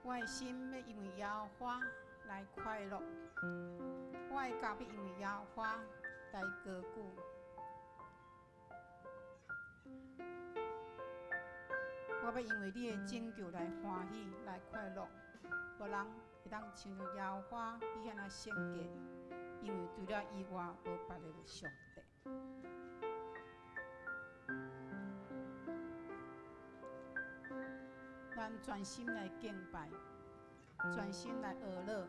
我的心欲因為耶和華來快樂，我的角欲因為耶和華來高舉。我欲因為你的拯救來歡喜，來快樂。無人會當親像耶和華彼遐爾聖潔，因為除了伊外，無別个上帝。咱專心來敬拜，專心來學樂，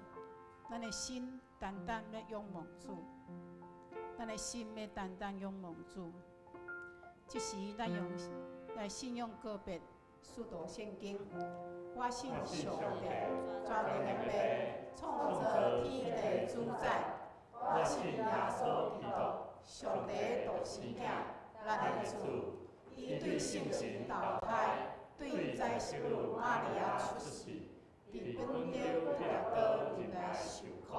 咱的心單單欲仰望主，咱的心欲單單仰望主。這時，咱用來信仰告白，使徒聖經。我信上帝，全能的父，創造天地主宰。我信耶穌基督，上帝的獨生囝，咱的主。伊對聖神投胎，對宰洗女瑪利亞出世，佇本丟彼拉多入來受苦，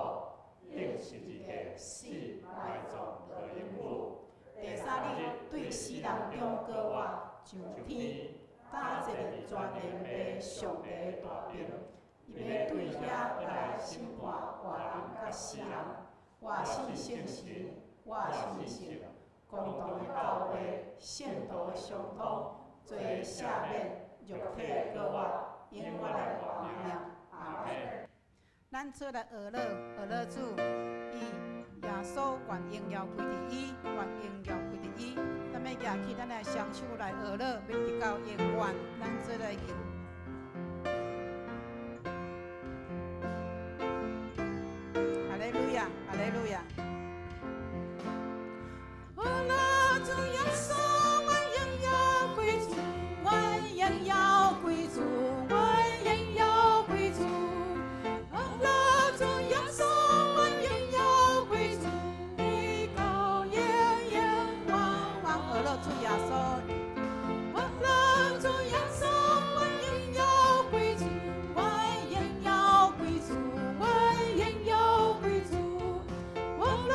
釘十字架，死，埋葬，落陰府。第三日對死人中過活，上天，搭坐佇全能父上帝大爿，伊欲對遐來審判活人佮死人。我信聖神，我信聖公同的教會，聖徒相通，罪赦免，肉體過活，永遠來活命。阿們。咱做來學樂，學樂主，伊耶穌願榮耀歸佇伊，願榮耀歸佇伊。咱欲舉起咱的雙手來學樂，欲直到永遠。咱做來敬。哈利路亞，哈利路亞。學樂主耶穌，願榮耀歸主，願榮耀歸主，願榮耀歸主。學樂主耶穌，願榮耀歸主，直到永永遠遠。學樂主耶穌，學樂主耶穌，願榮耀歸主，願榮耀歸主，願榮耀歸主。學樂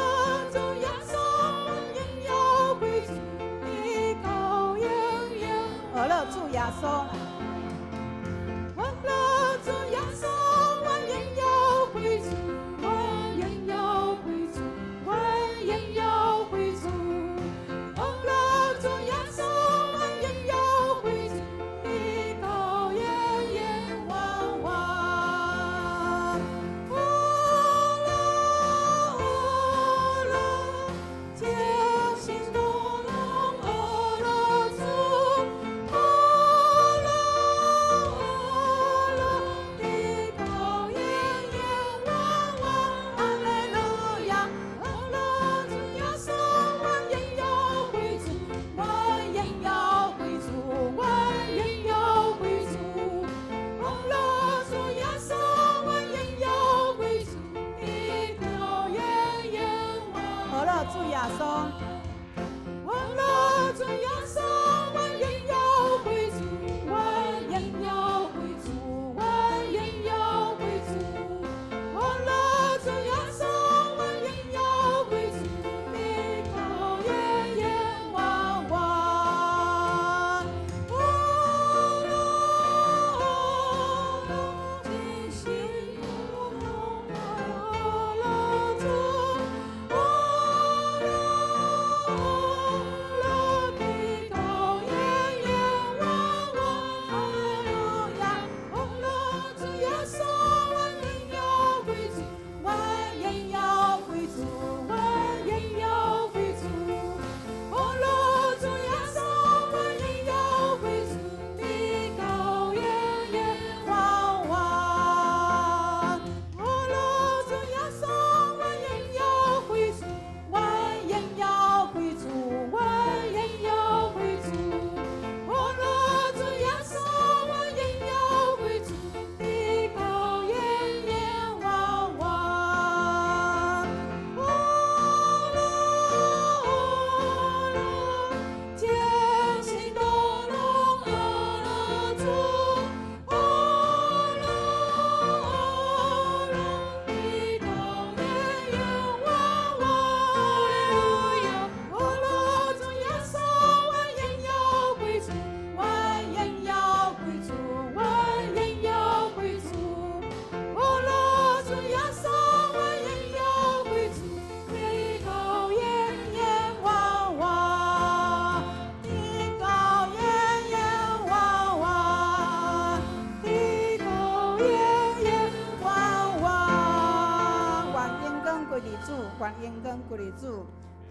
主耶穌，願榮耀歸主，直到永遠。學樂主耶穌。學樂主耶穌，願榮耀歸主，願榮耀歸主，願榮耀歸主。學樂主耶穌，願榮耀歸主，直到永永遠遠。學樂學樂，全心都攏學樂主，學樂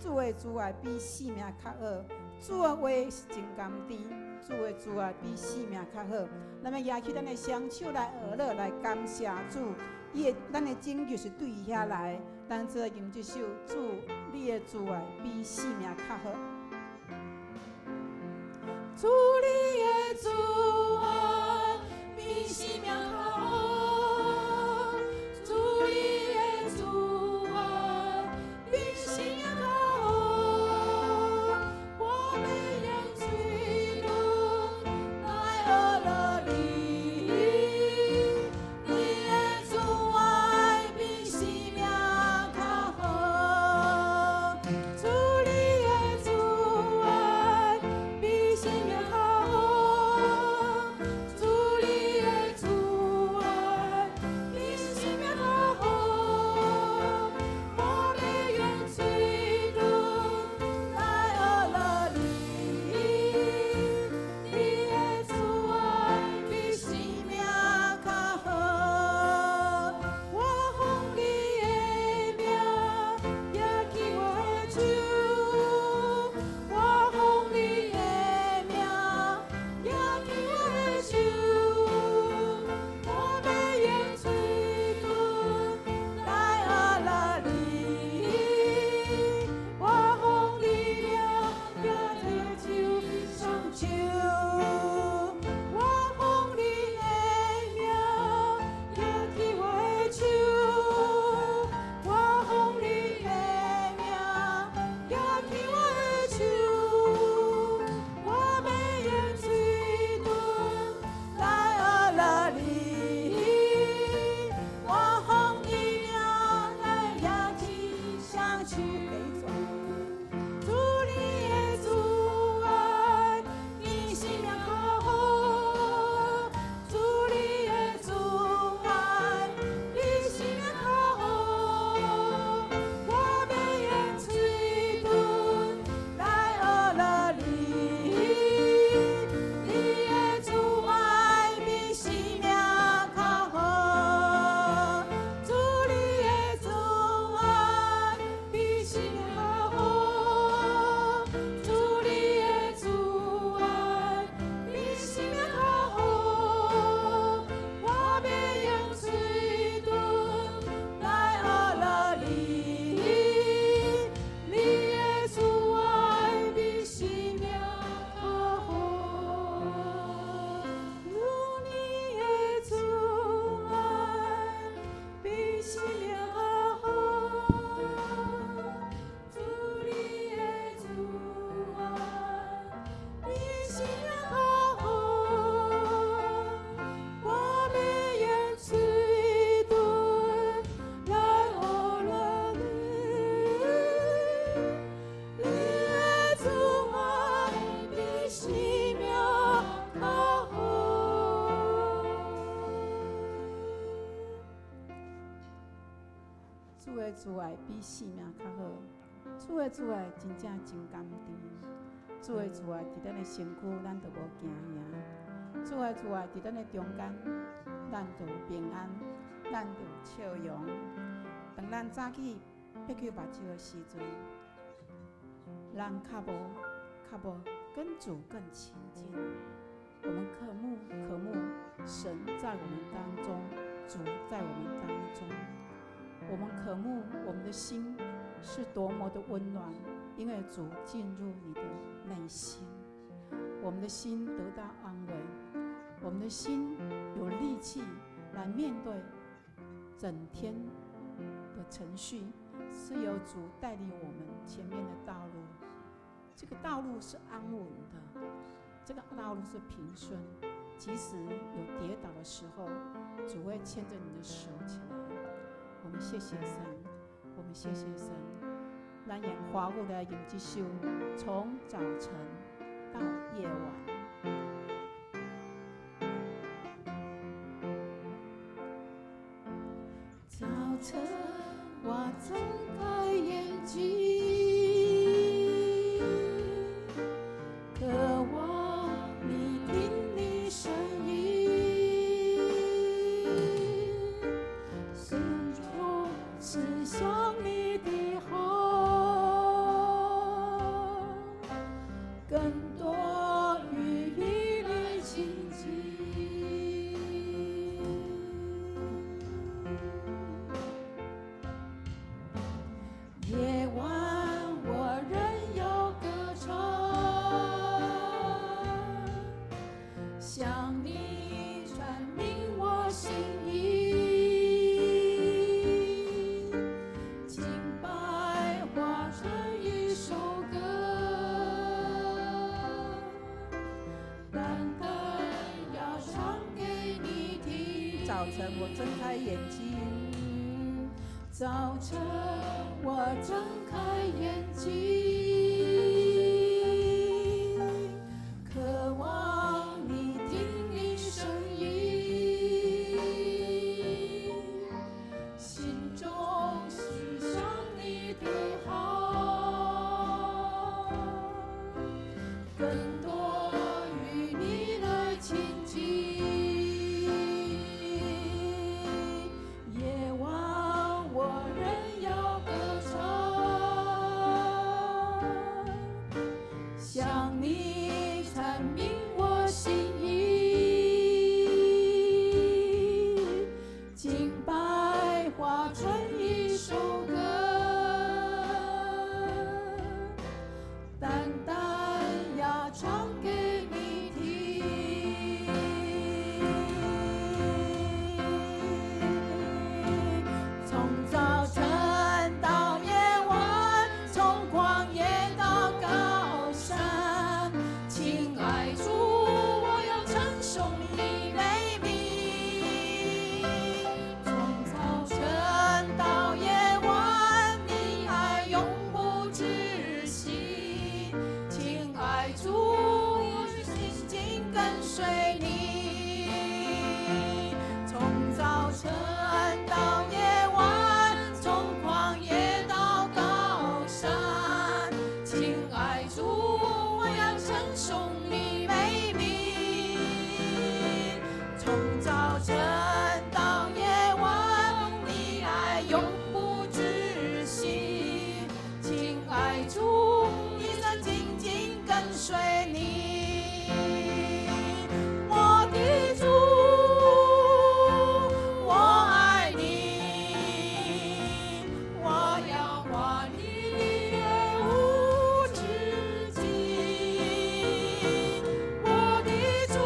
主的慈愛比性命較好。主的話是真甘甜，主的慈愛比性命較好。咱欲舉起咱的雙手來呵咾，來感謝主。伊的咱的拯救是對伊遐來，咱做吟這首，主你的慈愛比性命較好。主你的慈愛比性命較好，主你的慈愛比性命較好，我欲用喙唇來呵咾你，你的慈愛比性命較好，主你的慈愛比性命較好，主你的慈愛比性命較好，我欲用喙唇來呵咾你，你的慈愛比性命較好，我奉你的名舉起我的手，我奉你的名舉起我的手，我欲用喙唇來呵咾你，我奉你名舉起雙手，我奉你的名舉起我的手，我奉你的名舉起我的手，我欲用喙唇來呵咾你，我奉你名來舉起雙手。主你的慈愛比性命較好，主你的慈愛比性命較好，我欲用喙唇來呵咾你，你的慈愛比性命較好，主你的慈愛比性命較好，主你的慈愛比性命較好，我欲用喙唇來呵咾你，你的慈愛比性命較好，主你的慈愛比性命較好，主你的慈愛比性命較好，我欲用喙唇來呵咾你，你的慈愛比性命較好。主的慈愛比性命較好，主的慈愛真正真甘甜。主的慈愛佇咱的身軀，咱就無驚嚇。主的慈愛佇咱的中間，咱就有平安，咱就有笑容。當咱早起擘開目睭的時陣，咱較無跟主更親近。我們渴慕渴慕神在我們當中，主在我們當中。我們渴慕，我們的心是多麼的溫暖，因為主進入你的內心，我們的心得到安慰，我們的心有力氣來面對整天的程序，是由主帶領我們前面的道路。這個道路是安穩的，這個道路是平順，即使有跌倒的時候，主會牽着你的手起來。我們謝謝神，我們謝謝神。咱用華語來吟這首，從早晨到夜晚。早晨，我睜開眼睛，渴望你聽你聲音，心中思想你的好，向你傳明我心意，敬拜化成一首歌，單單要唱給你聽。早晨，我睜開眼睛，早晨，我睜開眼睛，渴望你聽你聲音，心中思想你的好，更多與你來親近。夜晚我仍要歌唱，向你闡明我心意，敬拜化成一首歌，單單要唱給你聽。從早晨到夜晚，從曠野到高山，親愛主，我要稱頌你美名。從早晨到夜晚，你愛永不止息。親愛主，我緊緊跟隨你。從早晨到夜晚，從曠野到高山，親愛主，我要稱頌你美名。從早晨到夜晚，你愛永不止息。親愛主，一生緊緊跟隨你。我的主，我愛你，我要誇你的愛無止境。我的主，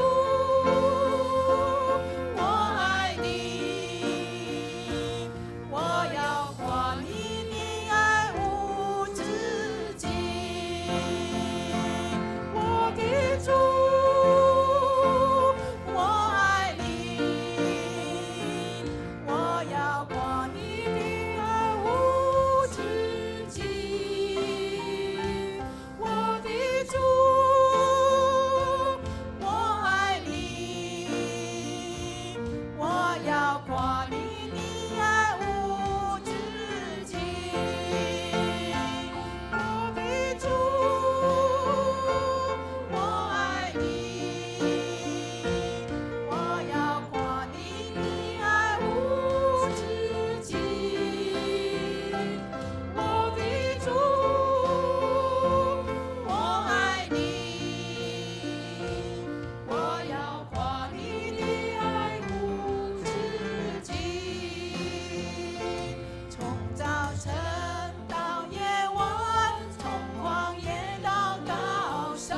我愛你，我要誇你的愛無止境。我的主，我愛你，我要誇你的愛無止境。我的主，我愛你，我要誇你的愛無止境。我的主，我愛你，我要誇你的愛無止境。我的主，我愛你，我要誇你的愛無止境。從早晨到夜晚，從曠野到高山，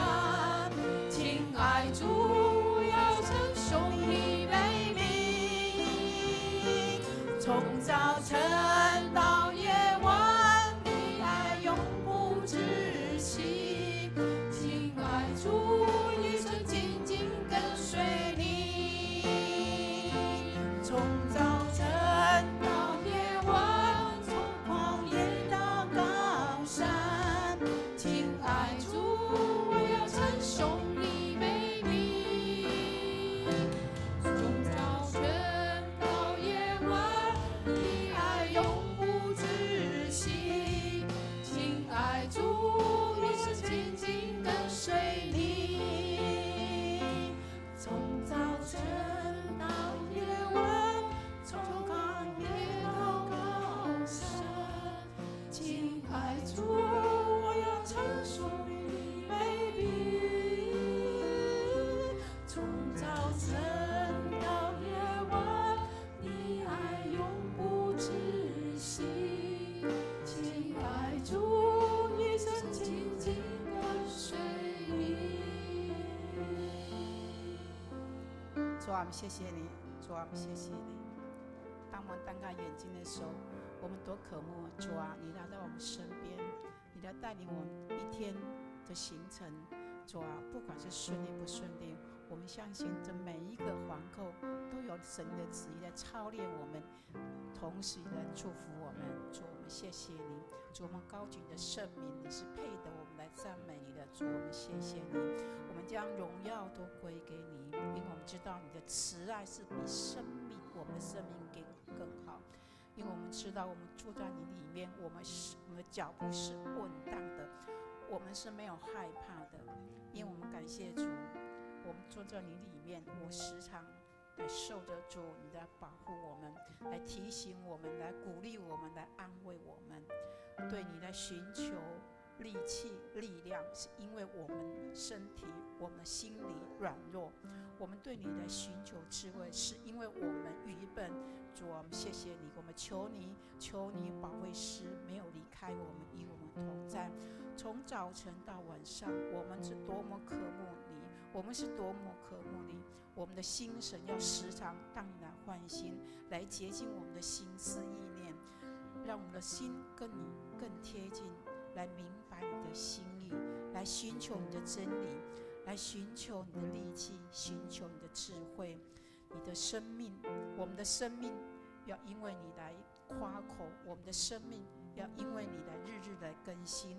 親愛主，要稱頌你美名。從早晨到夜晚，你愛永不止息。親愛主，一生緊緊跟隨你。從早晨到夜晚，從曠野到高山，親愛主，我要稱頌你美名。從早晨到夜晚，你愛永不止息。親愛主，一生緊緊跟隨你。從早晨到夜晚，從曠野到高山，親愛主，我要稱頌你美名。從早晨到夜晚，你愛永不止息。親愛主，一生緊緊跟隨你。主啊，我們謝謝你，主啊，我們謝謝你。當我們張開眼睛的時候，我們多渴慕主啊！你來到我們身邊，你來帶領我們一天的行程。主啊，不管是順利不順利，我們相信這每一個環扣都有神的旨意來操練我們，同時來祝福我們。主，我們謝謝你。主，我們高舉你的聖名，你是配得我們來讚美你的。主，我們謝謝你。我們將榮耀都歸給你，因為我們知道你的慈愛是比生命，我們的生命更好。因為我們知道我們住在你裡面，我們的腳步是穩當的，我們是沒有害怕的。因為我們感謝主，我們住在你裡面，我時常來受着主你來保護我們，來提醒我們，來鼓勵我們，來安慰我們，對你來尋求力氣、力量，是因為我們身體、我們心裡軟弱。我們對你來尋求智慧，是因為我們愚笨。主，我們謝謝你，我們求你，求你保惠師沒有離開我們，與我們同在。從早晨到晚上，我們是多麼渴慕你，我們是多麼渴慕你。我們的心神要時常當你來換新，來潔淨我們的心思意念，讓我們的心跟你更貼近，來明白你的心意，來尋求你的真理，來尋求你的力氣，尋求你的智慧，你的生命，我們的生命要因為你來誇口，我們的生命要因為你來日日來更新，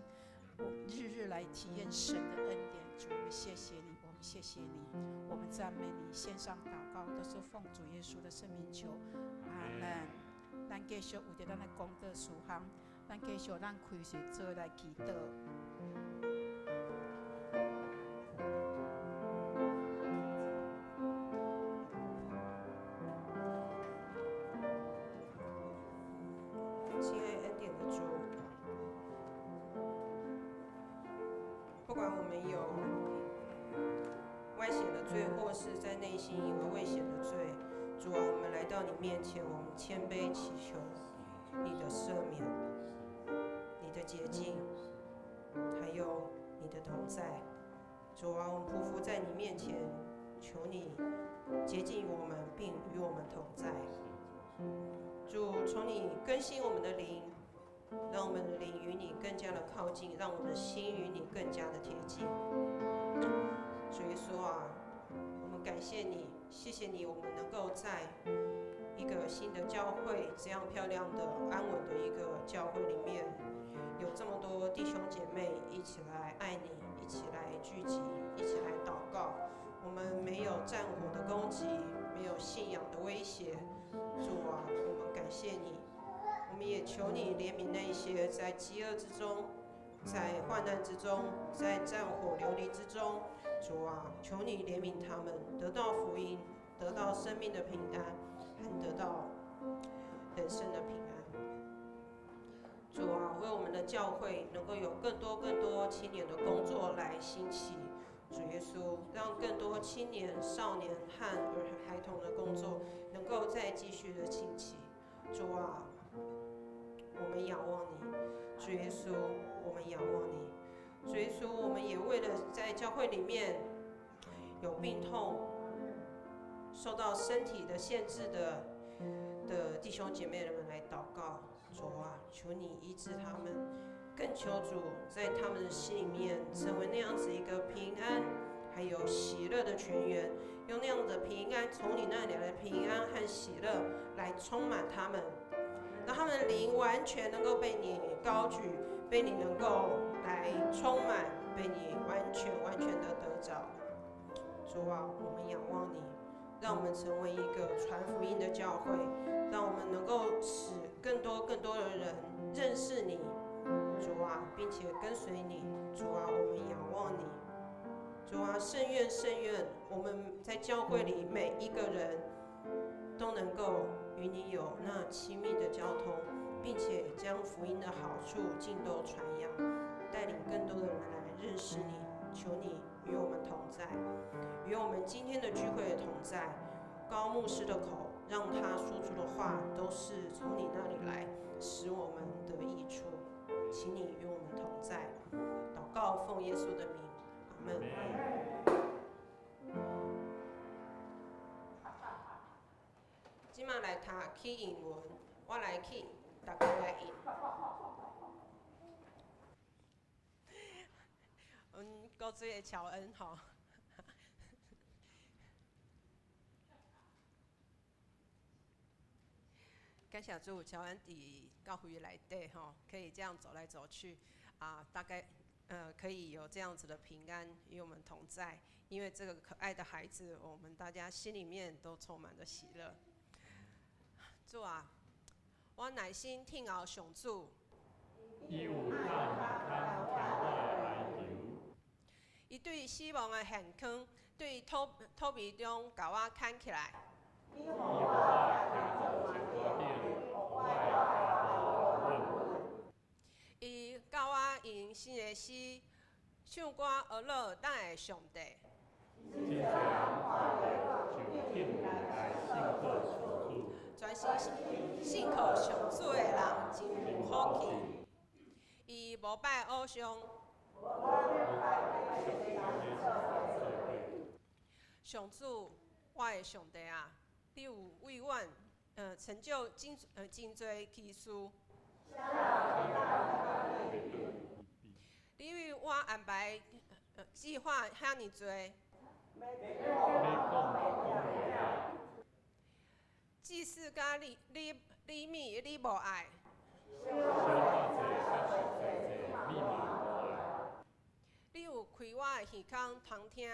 我日日來體驗神的恩典。主，我們謝謝你，我們謝謝你，我們讚美你。獻上禱告都是奉主耶穌的聖名求，阿門。咱繼續有著咱的功德事項，咱繼續咱開始做來祈禱。親愛恩典的主，不管我們有外顯的罪，或是在內心以為未顯的罪，主啊，我們來到你面前，我們謙卑祈求你的赦免、你的潔淨，還有你的同在。主啊，我們匍匐在你面前，求你潔淨我們，並與我們同在。主，求你更新我們的靈，讓我們的靈與你更加的靠近，讓我們的心與你更加的貼近。主耶穌啊，我們感謝你，謝謝你，我們能夠在一個新的教會，這樣漂亮的、安穩的一個教會裡面，有這麼多弟兄姐妹一起來愛你，一起來聚集，一起來禱告。我們沒有戰火的攻擊，沒有信仰的威脅。主啊，我們感謝你，我們也求你憐憫那些在飢餓之中、在患難之中、在戰火流離之中。主啊，求你憐憫他們，得到福音，得到生命的平安，和得到人生的平安。主啊，為我們的教會能夠有更多更多青年的工作來興起。主耶穌，讓更多青年、少年和孩童的工作能夠再繼續的興起。主啊，我們仰望你，主耶穌，我們仰望你。主耶穌，我們也為了在教會裡面有病痛、受到身體的限制的弟兄姐妹們來禱告。主啊，求你醫治他們。更求主在他們的心裡面成為那樣子一個平安，還有喜樂的泉源，用那樣的平安，從你那裡來的平安和喜樂來充滿他們，讓他們的靈完全能夠被你高舉，被你能夠來充滿，被你完全完全的得着。主啊，我們仰望你，讓我們成為一個傳福音的教會，讓我們能夠使更多更多的人認識你。主啊，並且跟隨你。主啊，我們仰望你。主啊，甚願甚願，我們在教會裡每一個人都能夠與你有那親密的交通，並且將福音的好處盡都傳揚，帶領更多的人來認識你。求你與我們同在，與我們今天的聚會同在。高牧師的口，讓他說出的話都是從你那裡來，使我們得益處。請你與我們同在，禱告奉耶穌的名，阿門。馬來讀起引文，我來起，大家來應。阮古水的喬恩吼。感謝主，喬恩佇教會內底吼，可以這樣走來走去，啊，大概可以有這樣子的平安與我們同在，因為這個可愛的孩子，我們大家心裡面都充滿了喜樂。主啊，我內心聽候上主。伊有探聽我的哀求。伊對死亡的陷坑，對土迷中共我牽起來。伊予我徛佇石頭頂，予我的腳步安穩。伊教我用新的詩唱歌，呵咾咱的上帝。真濟人看著就轉來信靠上主。全心信靠上主的人真有福氣。伊無拜偶像。上主，我的上帝啊，你有為阮成就真濟奇事。你為我安排計劃遐爾濟。祭司佮禮物你無愛。你有開我的耳孔通聽。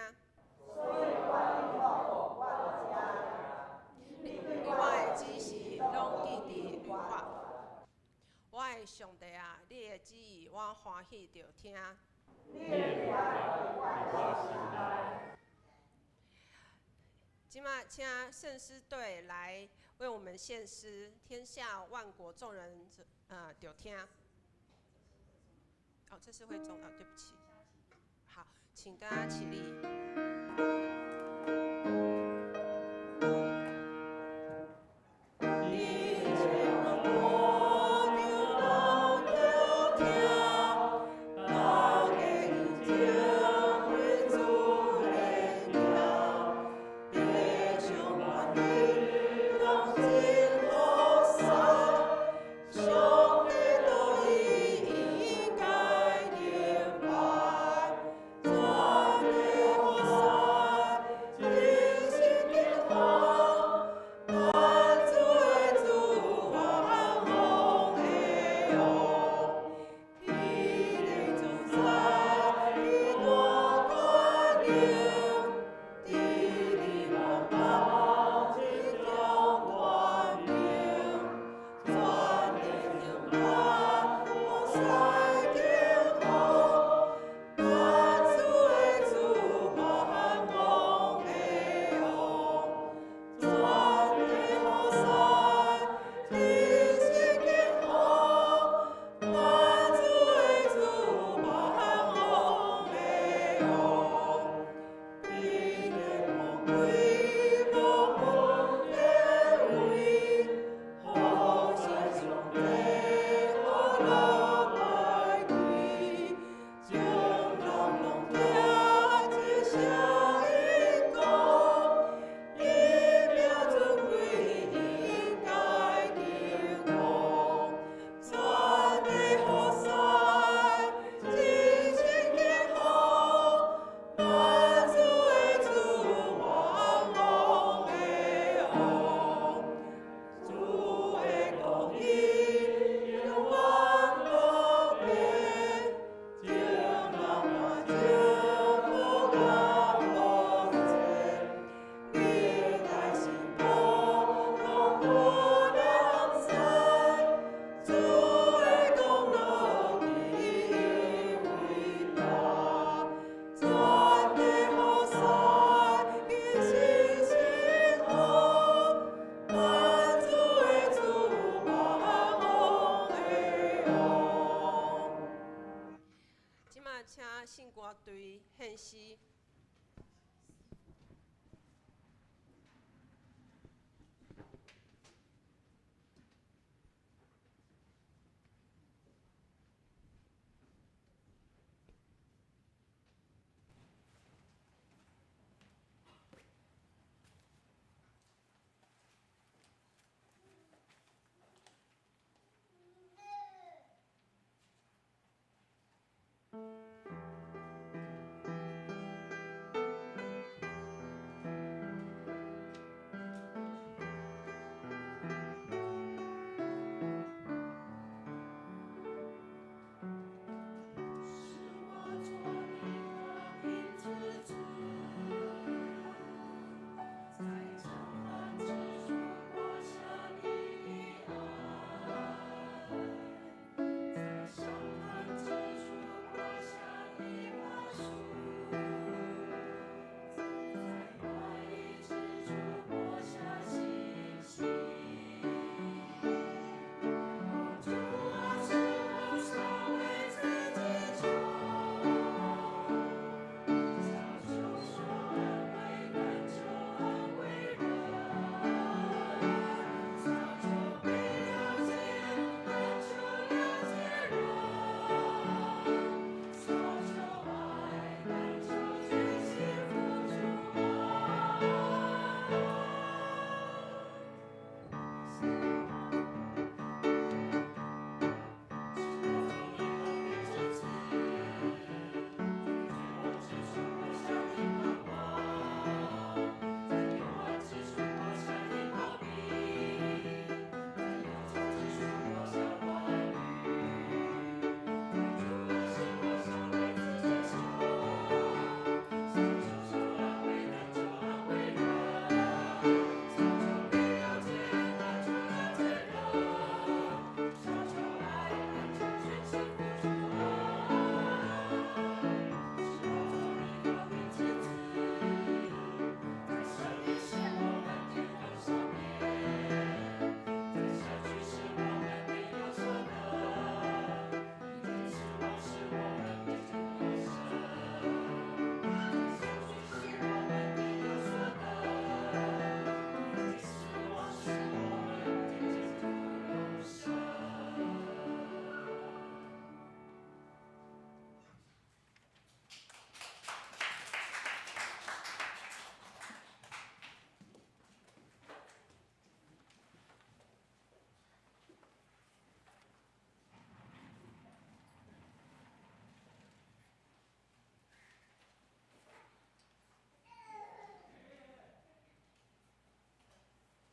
你我的指示攏記佇律法。我的上帝啊，你的旨意我歡喜著聽。這馬請聖詩隊來為我們獻詩，天下萬國眾人著聽。哦，這是會眾啊，對不起。好，請大家起立。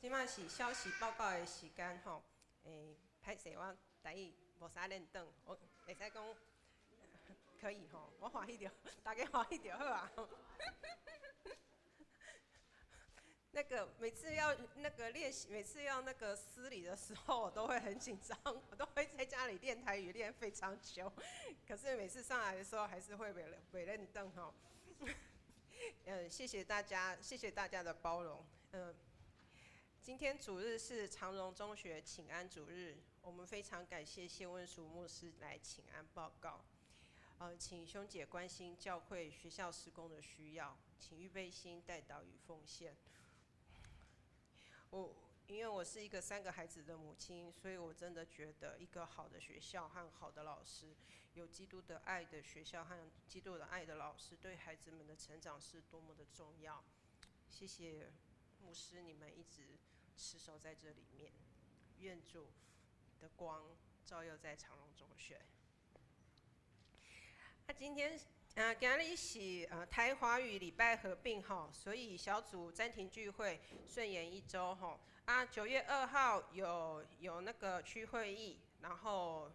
這擺是消息報告的時間吼。欸，歹勢，我台語無啥練轉，我會使講可以吼，我歡喜著，大家歡喜就好啊。那個每次要那個練習，每次要那個司禮的時候，我都會很緊張，我都會在家裡練台語練非常久。可是每次上來的時候，還是會袂認轉吼。謝謝大家，謝謝大家的包容。今天主日是長榮中學請安主日，我們非常感謝謝溫淑牧師來請安報告。請兄姐關心教會學校施工的需要，請預備心代禱與奉獻。我因為我是一個三個孩子的母親，所以我真的覺得一個好的學校和好的老師，有基督的愛的學校和基督的愛的老師，對孩子們的成長是多麼的重要。謝謝牧師，你們一直持守在這裡面，願主的光照耀在長榮中學。那今天今日是台華語禮拜合併吼，所以小組暫停聚會，順延一周吼。啊，9月2號有那個區會議，然後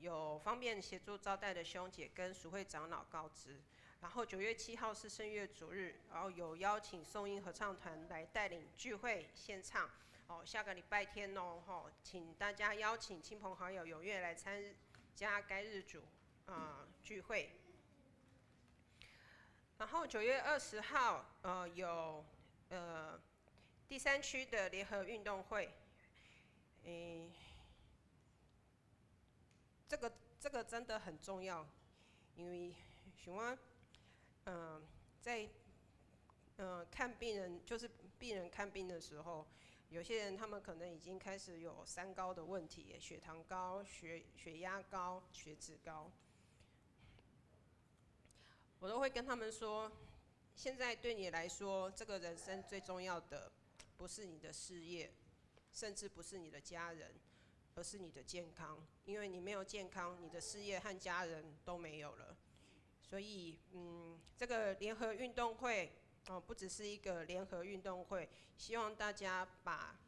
有方便協助招待的兄姐跟屬會長老告知。然後9月7號是聖樂主日，然後有邀請頌音合唱團來帶領聚會獻唱。哦，下個禮拜天哦，吼，請大家邀請親朋好友踴躍來參加該日主聚會。然後9月20號，有第三區的聯合運動會，欸，這個真的很重要，因為像我，在看病人，就是病人看病的時候，有些人他們可能已經開始有三高的問題，血糖高、血壓高、血脂高。我都會跟他們說，現在對你來說，這個人生最重要的不是你的事業，甚至不是你的家人，而是你的健康。因為你沒有健康，你的事業和家人都沒有了。所以，這個聯合運動會哦，不只是一個聯合運動會，希望大家把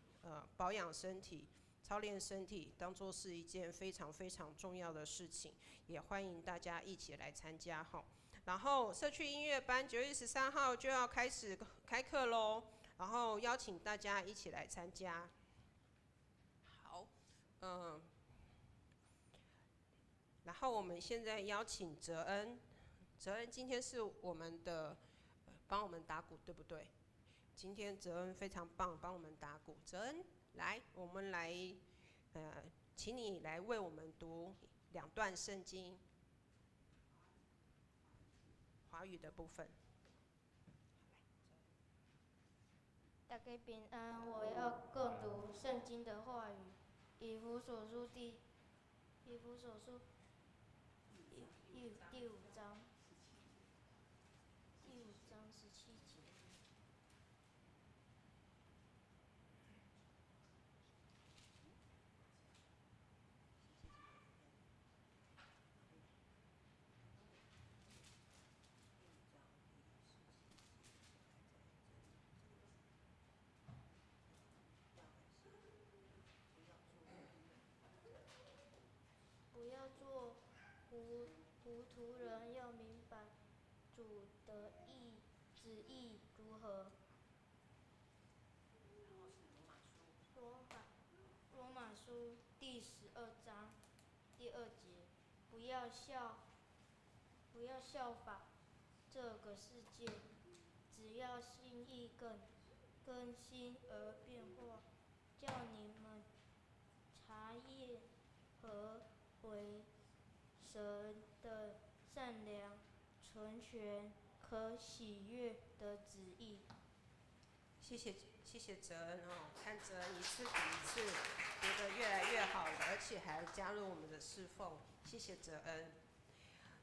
保養身體、操練身體當作是一件非常非常重要的事情，也歡迎大家一起來參加哈。然後社區音樂班9月13號就要開始開課嘍，然後邀請大家一起來參加。好，然後我們現在邀請哲恩，哲恩今天是我們的幫我們打鼓，對不對？今天哲恩非常棒，幫我們打鼓。哲恩，來，我們來，請你來為我們讀兩段聖經。華語的部分。大家平安，我要共讀聖經的話語，以弗所書第五章，第五章17節。不要做糊塗人，要明白主的旨意如何。羅馬書第12章第2節，不要效法這個世界，只要心意更新而變化，叫你們查驗何為神的善良、純全、可喜悅的旨意。謝謝謝謝哲恩哦，看哲恩一次比一次覺得越來越好了，而且還加入我們的侍奉，謝謝哲恩。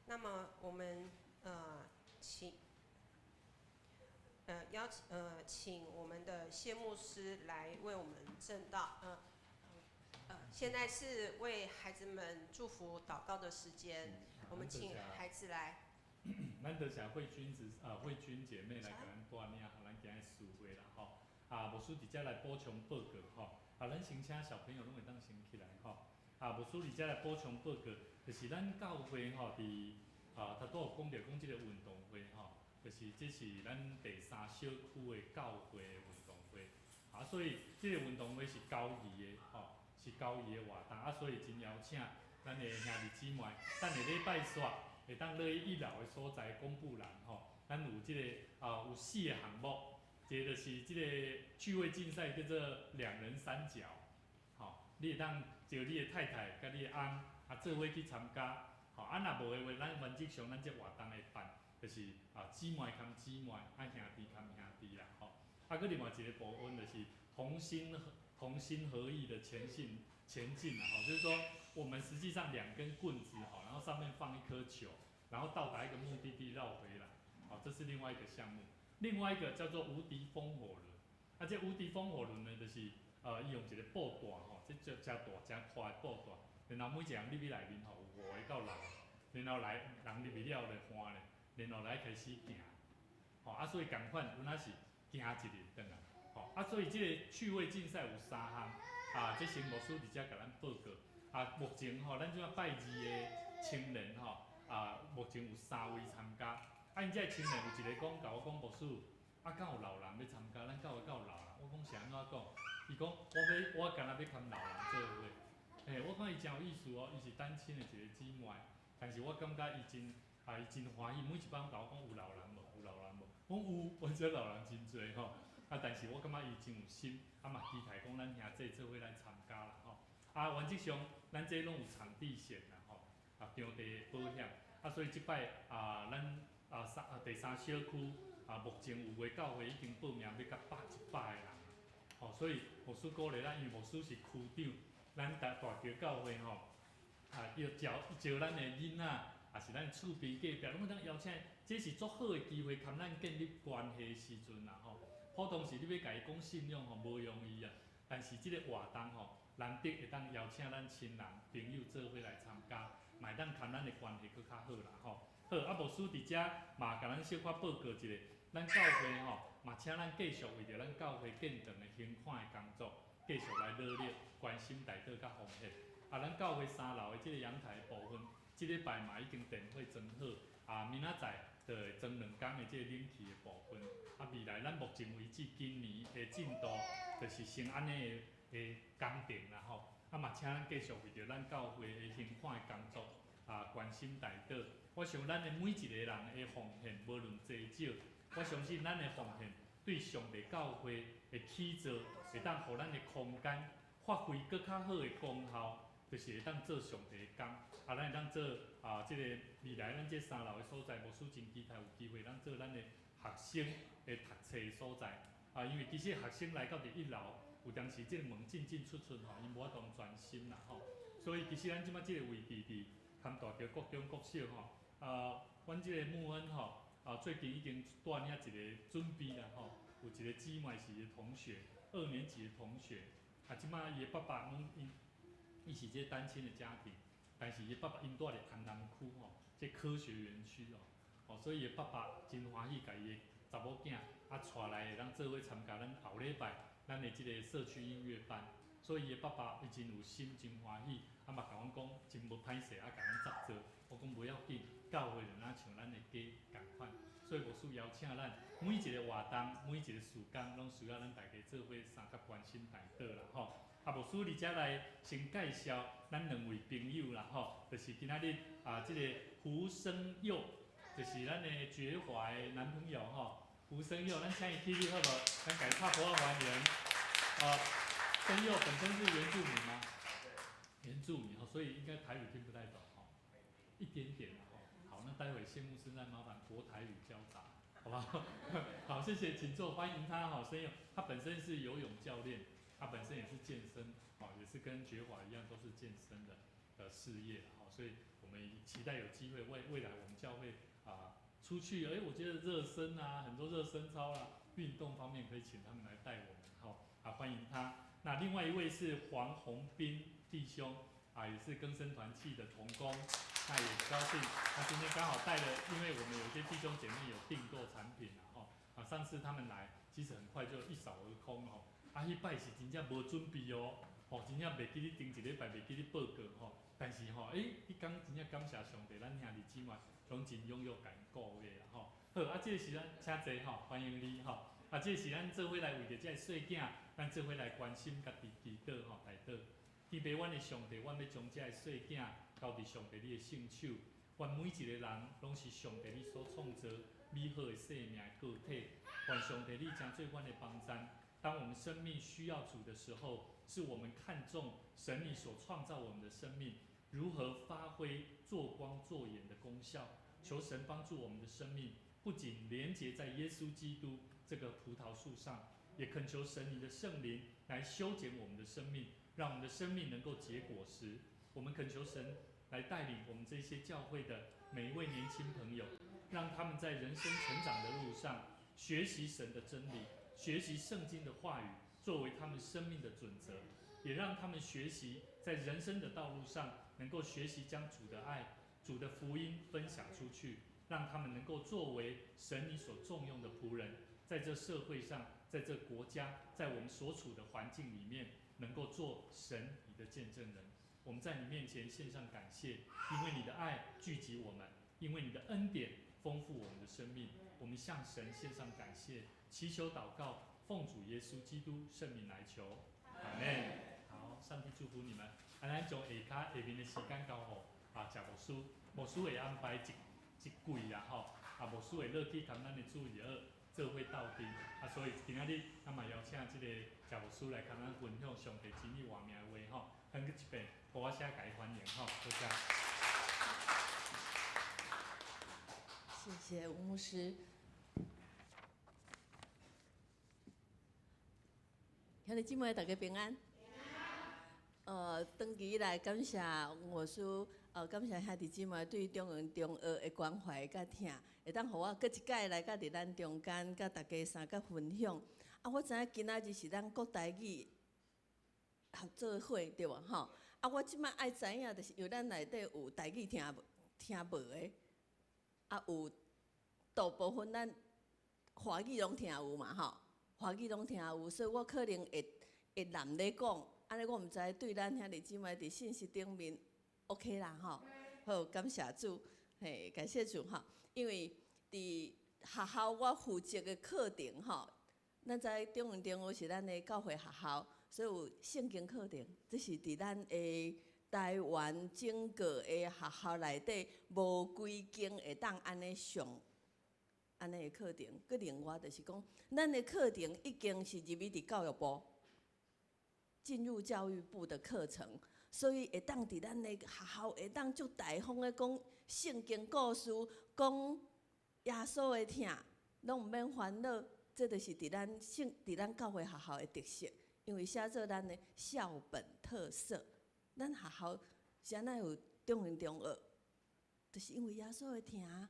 那麼我們請邀請我們的謝牧師來為我們證道。現在是為孩子們祝福禱告的時間，我們請孩子來。咱多謝慧君子啊，慧君姐妹來共咱帶領，予咱今日聚會啦吼。啊，啊，牧師佇遮來補充報告吼。啊，咱先請小朋友攏會當先起來吼。啊，牧師佇遮來補充報告，就是咱教會吼佇啊，頭拄有講著講這個運動會吼，就是這是咱第三小區的教會的運動會。啊，所以這個運動會是交誼的吼，是交誼的活動啊，所以真邀請咱的兄弟姊妹，等下禮拜煞會當落去一樓的所在公布欄吼，咱有這個啊有四個項目，一個就是這個趣味競賽叫做兩人三腳，吼，你會當招你的太太佮你的翁啊做伙去參加，吼，啊若無的話，咱原則上咱這活動會辦，就是啊姊妹崁姊妹，啊兄弟崁兄弟啦，吼。啊，閣另外一個部分就是同心合意的前進啦，吼，就是說我們實際上兩根棍子，吼，然後上面放一顆球，然後到達一個目的地繞回來，好，這是另外一個項目。另外一個叫做無敵風火輪，啊，這無敵風火輪呢，就是伊用一個布袋吼，這誠大誠寬的布袋，然後每一個人入去內面吼，有五個到六個，然後來人入去了就換咧，然後來開始行，吼，啊，所以仝款有哪是行一日轉來，吼，啊，所以這個趣味競賽有三項，啊，這先牧師佇遮共咱報告，啊，目前吼，咱這擺拜二的青年吼，啊，目前有三位參加，啊，𪜶這個青年有一個講，共我講牧師，啊，敢有老人欲參加？咱教會敢有老人？我講是按怎講？伊講我欲，我敢若欲佮老人做伙。嘿，我看伊誠有意思哦，伊是單親的一個姊妹，但是我感覺伊真啊，伊真歡喜，每一擺攏共我講有老人無？有老人無？我講有，我這老人真濟吼。啊，但是我感覺伊真有心，啊嘛期待講咱兄弟做伙來參加啦吼。啊，原則上咱這攏有場地險啦吼，啊，場地保險，啊，所以這擺啊，咱啊三啊第三小區啊，目前有的教會已經報名欲共100個人，吼，所以牧師鼓勵咱，因為牧師是區長，咱大橋教會吼，啊，要招招咱的囡仔，也是咱厝邊隔壁，攏會當邀請，這是足好的機會，佮咱建立關係的時陣啦吼。普通時你欲共伊講信仰吼，無容易啊，但是這個活動吼，難得會當邀請咱親人朋友做伙來參加，嘛會當佮咱的關係閣較好啦吼。好，啊，牧師佇遮嘛共咱小可報告一下，咱教會吼嘛請咱繼續為著咱教會建堂的興款的工作，繼續來努力關心代禱佮奉獻。啊，咱教會三樓的這個陽台的部分，這禮拜嘛已經電火裝好，啊，明仔載就會裝兩工的這個冷氣的部分。啊，未來咱目前為止今年的進度就是先按呢的工程啦吼。啊，嘛請咱繼續為著咱教會的興款的工作啊，關心代禱。我想咱的每一個人的奉獻，無論濟少，我相信咱的奉獻對上帝教會的起造，會當予咱的空間發揮閣較好的功效，就是會當做上帝的工。啊，咱會當做啊，這個未來咱這三樓的所在，牧師真期待有機會當做咱的學生的讀冊的所在。啊，因為其實學生來到佇一樓，有當時這個門進進出出吼，𪜶無法度專心啦吼。所以其實咱這擺這個位置佇坎大橋國中國小吼，啊，阮這個牧恩吼，啊，最近已經帶領一個準備啦吼，有一個姊妹是伊的同學，二年級的同學，啊，這擺伊的爸爸攏𪜶，伊是這個單親的家庭，但是伊爸爸𪜶住佇安南區吼，這科學園區哦，哦，所以伊的爸爸真歡喜，共伊的查某囝啊帶來會當做伙參加咱後禮拜咱的這個社區音樂班，所以伊的爸爸伊真有心，真歡喜，啊嘛共阮講真無歹勢啊，共阮合作。我講無要緊，教會就若像咱的家仝款，所以牧師邀請咱每一個活動，每一個事工，攏需要咱大家做伙相佮關心代禱啦吼。啊，牧師佇遮來先介紹咱兩位朋友啦吼，就是今仔日啊，這個胡生佑，就是咱的覺華的男朋友吼。胡生佑，咱請伊起立好無？咱共伊拍鼓仔歡迎。啊，生佑本身是原住民嗎？原住民吼，所以應該台語聽不太懂吼，一點點啦吼。好，那待會謝牧師再麻煩國台語交雜，好不好？好，謝謝，請坐，歡迎他哈。生佑，他本身是游泳教練，他本身也是健身，好，也是跟覺華一樣，都是健身的事業，好，所以我們期待有機會未來我們教會啊出去，哎，我覺得熱身啊，很多熱身操啊，運動方面可以請他們來帶我們，好，啊，歡迎他。那另外一位是黃宏斌弟兄，啊，也是更生團契的同工，那也高興，他今天剛好帶了，因為我們有些弟兄姐妹有訂購產品，然後啊，上次他們來，其實很快就一掃而空吼。啊，彼擺是真正無準備哦，吼，真正袂記得頂一禮拜，袂記得報告吼。但是吼，欸，彼工真正感謝上帝，咱兄弟姊妹攏真踴躍共𪜶顧月啦吼。好，啊，這個時咱請坐吼，歡迎你吼。啊，這個是咱做伙來為著這个細囝，咱做伙來關心佮祈禱吼，代禱。天父阮的上帝，阮欲將這个細囝交佇上帝你的聖手。願每一個人攏是上帝你所創造美好的生命的個體。願上帝你成做阮的幫贊。當我們生命需要主的時候，是我們看重神你所創造我們的生命，如何發揮做光做鹽的功效。求神幫助我們的生命，不僅連結在耶穌基督這個葡萄樹上，也懇求神你的聖靈來修剪我們的生命，讓我們的生命能夠結果實。我們懇求神來帶領我們這些教會的每一位年輕朋友，讓他們在人生成長的路上學習神的真理，學習聖經的話語，作為他們生命的準則，也讓他們學習在人生的道路上能夠學習將主的愛、主的福音分享出去，讓他們能夠作為神你所重用的僕人，在這社會上，在這國家，在我們所處的環境裡面，能夠做神你的見證人。我們在你面前獻上感謝，因為你的愛聚集我們，因為你的恩典豐富我們的生命。我們向神獻上感謝，祈求禱告，奉主耶穌基督聖名來求，阿門。好，上帝祝福你們。啊，咱將下跤下面的時間交予啊，謝牧師，牧師會安排一一季啦吼，啊，牧師會落去共咱的主日學做伙鬥陣，啊，所以今仔日咱嘛邀請這個謝牧師來共咱分享上帝真理活命的話吼，咱閣一遍，鼓仔聲共伊歡迎吼，多謝。謝謝吳牧師。兄弟姊妹，大家平安。長期以來感謝吳牧師，感謝兄弟姊妹對中原中學的關懷佮疼，會當予我閣一擺來佮佇咱中間佮大家相佮分享。啊，我知影今仔日是咱國台語合作會對無吼？啊，我這擺愛知影，就是因為咱內底有台語聽無聽無的，啊有大部分咱華語攏聽有嘛吼，華語攏聽有，所以我可能會會濫咧講，按呢我毋知對咱兄弟姊妹佇信息頂面 OK 啦吼。好，感謝主，嘿，感謝主吼，因為佇學校我負責的課程吼，咱知中原中學是咱的教會學校，所以有聖經課程，這是佇咱的台灣整個的學校內底無幾間會當按呢上按呢的課程。閣另外就是講，咱的課程已經是入去佇教育部，進入教育部的課程，所以會當佇咱的學校會當足大方的講聖經故事，講耶穌的疼，攏毋免煩惱。這就是佇咱聖佇咱教會學校的特色，因為寫做咱的校本特色。咱學校啥物有中原中學，就是因為耶穌的疼，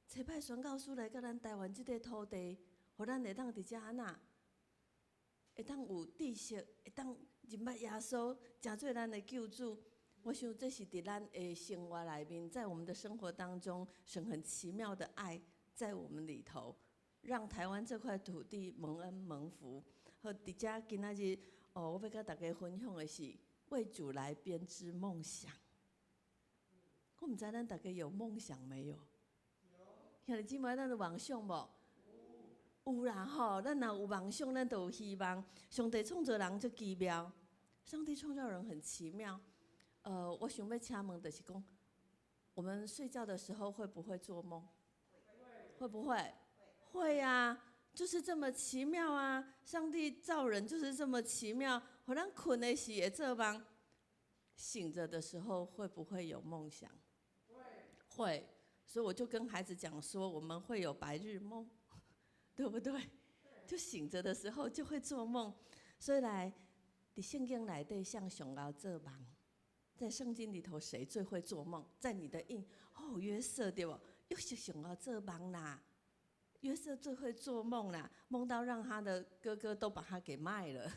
差派宣教師來到咱台灣這塊土地，予咱會當佇遮按怎，會當有知識，會當認捌耶穌，成做咱的救主。我想這是佇咱的生活內面，在我們的生活當中，神很奇妙的愛在我們裡頭，讓台灣這塊土地蒙恩蒙福。好，佇遮今仔日，哦，我欲佮大家分享的是為主來編織夢想。我毋知咱大家有夢想沒有？兄弟姊妹，咱有夢想無？有啦吼，咱若有夢想，咱就有希望。上帝創造人足奇妙，上帝創造人很奇妙。我想欲請問，就是講，我們睡覺的時候會不會做夢？會不會？會呀，就是這麼奇妙啊！上帝造人就是這麼奇妙，予咱睏的時會做夢，醒著的時候會不會有夢想？會。所以我就跟孩子講說，我們會有白日夢，對不對？就醒著的時候就會做夢。所以來，佇聖經內底誰上𠢕做夢，在聖經裡頭誰最會做夢？在你的印哦，約瑟對無？約瑟上𠢕做夢啦，約瑟最會做夢啦，夢到讓他的哥哥都把他給賣了，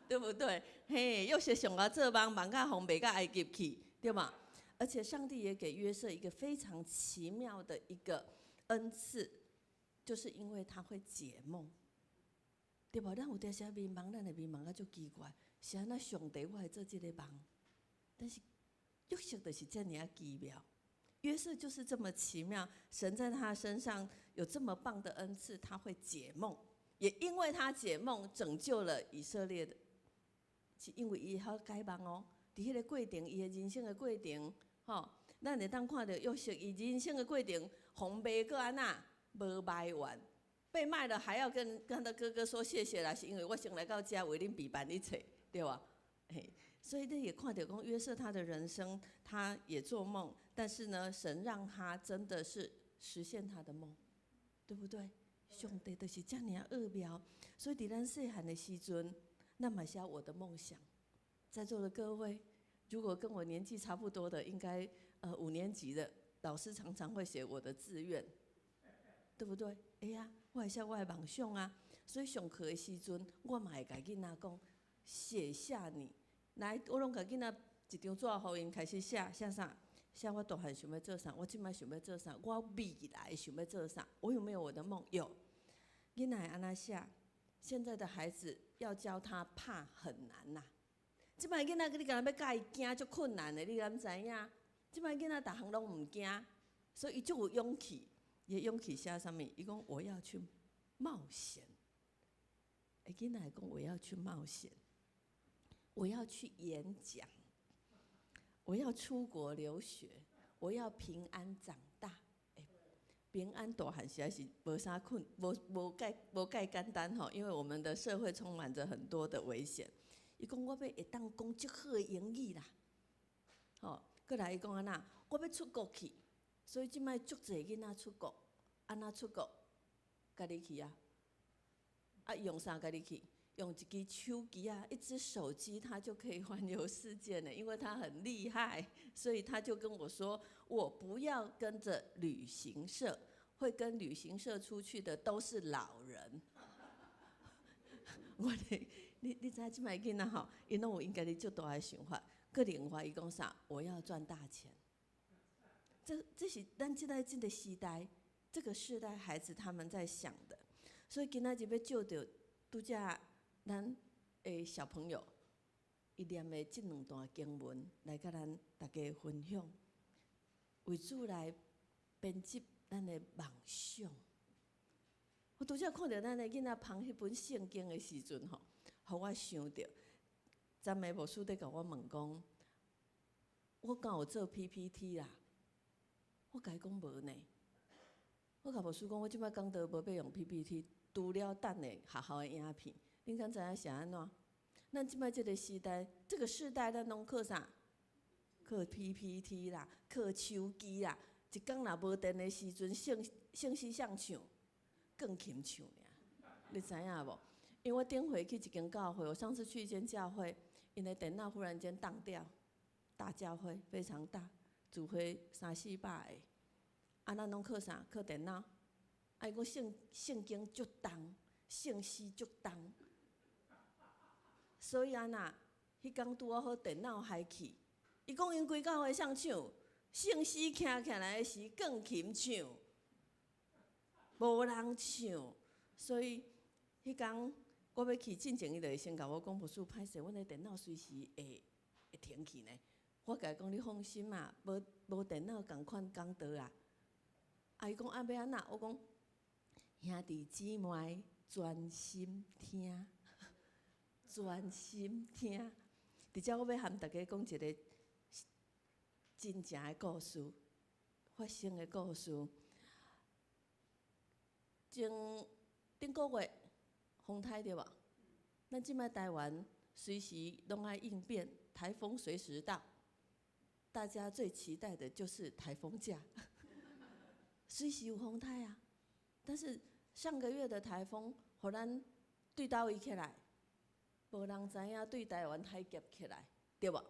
對不對？嘿，約瑟上𠢕做夢，夢到予賣到埃及去，對嗎？而且上帝也給約瑟一個非常奇妙的一個恩賜，就是因為他會解夢，對無？咱有當時迷茫，咱會迷茫甲足奇怪，是按怎上帝我會做這個夢？但是約瑟就是遮爾仔奇妙，約瑟就是這麼奇妙，神在他身上有這麼棒的恩賜，他會解夢，也因為他解夢拯救了以色列的，是因為伊會曉解夢哦。佇彼个過程，伊的人生的過程，吼，咱會當看著約瑟伊人生的過程，予人賣閣按怎無埋怨，被賣了還要跟他哥哥說謝謝啦，是因為我先來到遮為恁備辦一切，對吧？嘿，所以你也看著講約瑟他的人生，他也做夢，但是呢，神讓他真的是實現他的夢，對不對？上帝就是遮爾仔奧妙，所以佇咱細漢的時陣，咱嘛寫我的夢想。在座的各位，如果跟我年紀差不多的，應該5年級的老師常常會寫我的志願，對不對？哎呀，我會寫我的夢想啊，所以上課的時陣，我嘛會共囡仔講，寫下你來，我攏共囡仔一張紙予𪜶開始寫，寫啥？寫我大漢想欲做啥？我這擺想欲做啥？我未來想欲做啥？我有沒有我的夢？有。囡仔會按怎寫？現在的孩子要教他怕很難吶。這擺囡仔，你敢若欲教伊驚，足困難的，你敢知影？這擺囡仔逐項攏毋驚，所以伊足有勇氣。伊勇氣寫啥物？伊講我要去冒險。欸，囡仔會講我要去冒險，我要去演講，我要出國留學，我要平安長大。欸，平安大漢實在是無啥困，無無無蓋簡單吼，因為我們的社會充滿着很多的危險。伊講我欲會當講足好的英語啦，吼，閣來伊講按怎，我欲出國去，所以這擺足濟囡仔出國，按怎出國？家己去啊？啊，用啥家己去？用一支手機啊，一支手機，他就可以環遊世界呢，因為他很厲害，所以他就跟我說：我不要跟着旅行社，會跟旅行社出去的都是老人。我咧，你知影這擺囡仔吼，𪜶攏有𪜶家己足大的想法。閣另外伊講啥？我要賺大錢。這是咱這個時代，這個世代孩子他們在想的。所以今仔日欲藉著拄才咱的小朋友，伊念的這兩段經文來共咱大家分享，為主來編織咱的夢想。我拄才看著咱的囡仔捧彼本聖經的時陣吼，予我想著，昨暝牧師佇共我問講，我敢有做 PPT 啦？我共伊講無呢。我共牧師講，我這擺講道無欲用 PPT，除了等下學校的影片。恁敢知影是按怎？咱這擺這個時代，這個世代，咱攏靠啥？靠 PPT 啦，靠手機啦。一工若無電的時陣，聖詩誰唱？鋼琴唱爾，你知影無？因為我頂回去一間教會，我上次去一間教會，𪜶的電腦忽然間當掉，大教會非常大，聚會三四百個，啊，咱攏靠啥？靠電腦。啊，伊講聖經足重，聖詩足重，所以按怎？彼工拄仔好電腦害去，伊講𪜶規教會誰唱？聖詩徛起來是鋼琴唱，無人唱，所以彼工我欲去進前，伊就會先共我講，牧師歹勢，阮的電腦隨時會停去呢。我共伊講，你放心嘛，無電腦仝款講道啊。啊，伊講啊欲按怎？我講兄弟姊妹專心聽，專心聽。佇遮我欲和大家講一個真正的故事，發生的故事。前頂個月風颱對無？咱這擺台灣隨時攏愛應變，颱風隨時到。大家最期待的就是颱風假，隨時有風颱啊。但是上個月的颱風，予咱對佗位起來？無人知影對台灣海峽起來，對無？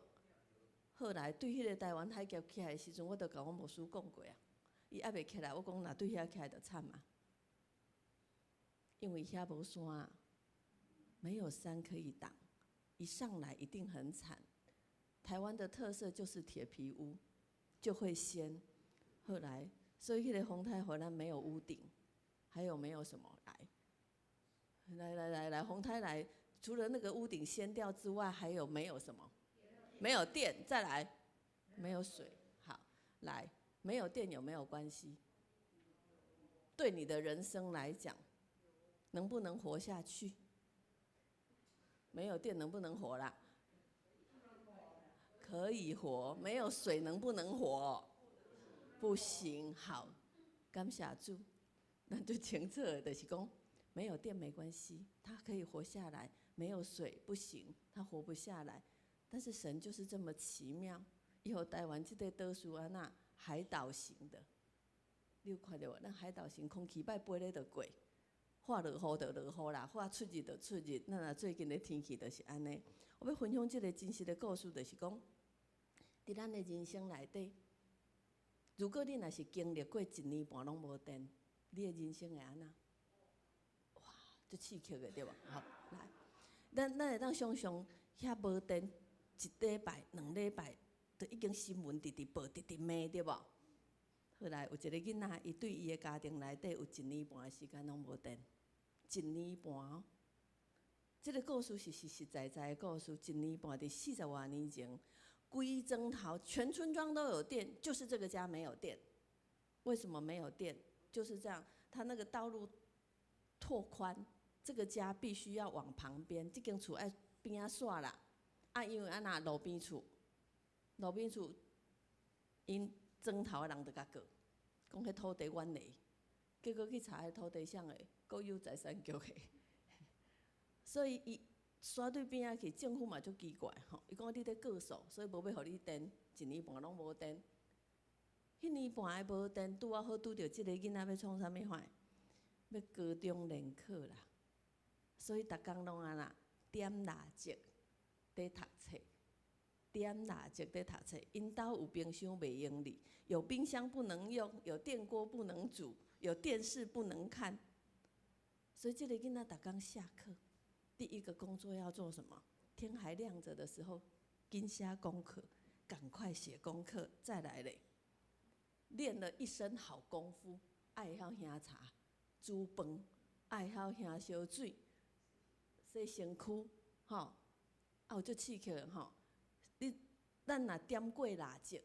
後來對彼個台灣海峽起來的時陣，我就共阮牧師講過啊。伊猶未起來，我講若對遐起來就慘啊，因為遐無山，沒有山可以擋，一上來一定很慘。台灣的特色就是鐵皮屋，就會掀。後來，所以彼個風颱予咱沒有屋頂，還有沒有什麼？來，來來來來，洪太來，除了那個屋頂掀掉之外，還有沒有什麼？沒有電，再來，沒有水。好，來，沒有電有沒有關係？對你的人生來講，能不能活下去？沒有電能不能活啦？可以活。沒有水能不能活？不行。好，感謝主，那就清楚的就是講，沒有電沒關係，他可以活下來。沒有水不行，他活不下來。但是神就是這麼奇妙，伊予台灣這個島是按怎海島型的，你有看著無？咱海島型空氣歹飛咧就過，話落雨就落雨啦，話出日就出日。咱若最近的天氣就是按呢。我欲分享這個真實的故事，就是講，佇咱的人生內底，如果你若是經歷過一年半攏無電，你的人生會按怎？哇，足刺激的對無？好，來，咱會當想像遐無電一禮拜、2禮拜，就已經新聞直直報、直直罵對無？後來有一個囡仔，伊對伊的家庭內底有一年半的時間攏無電，一年半哦。這個故事是實實在在的故事，一年半佇40外年前，規莊頭全村莊都有電，就是這個家沒有電。為什麼沒有電？就是這樣，他那個道路拓寬，這個家必須要往旁邊，這間厝愛邊仔煞啦。啊，因為按怎路邊厝，路邊厝，𪜶莊頭的人就共告，講彼土地阮的，結果去查彼土地啥的，國有財產局的。所以伊煞對邊仔去，政府嘛足奇怪吼，伊講你咧告訴，所以無欲予你電，一年半攏無電。彼年半的無電，拄仔好拄著這個囡仔欲創啥物款？欲高中聯考啦。所以逐工攏按怎點蠟燭佇讀冊，點蠟燭佇讀冊。𪜶兜有冰箱袂用哩，有冰箱不能用，有電鍋不能煮，有電視不能看。所以這個囡仔逐工下課，第一個工作要做什麼？天還亮着的時候，緊寫功課，趕快寫功課，再來咧。練了一身好功夫，愛曉兄茶、煮飯，愛曉兄燒水、洗身軀，吼，啊有足刺激的吼。你咱若點過蠟燭，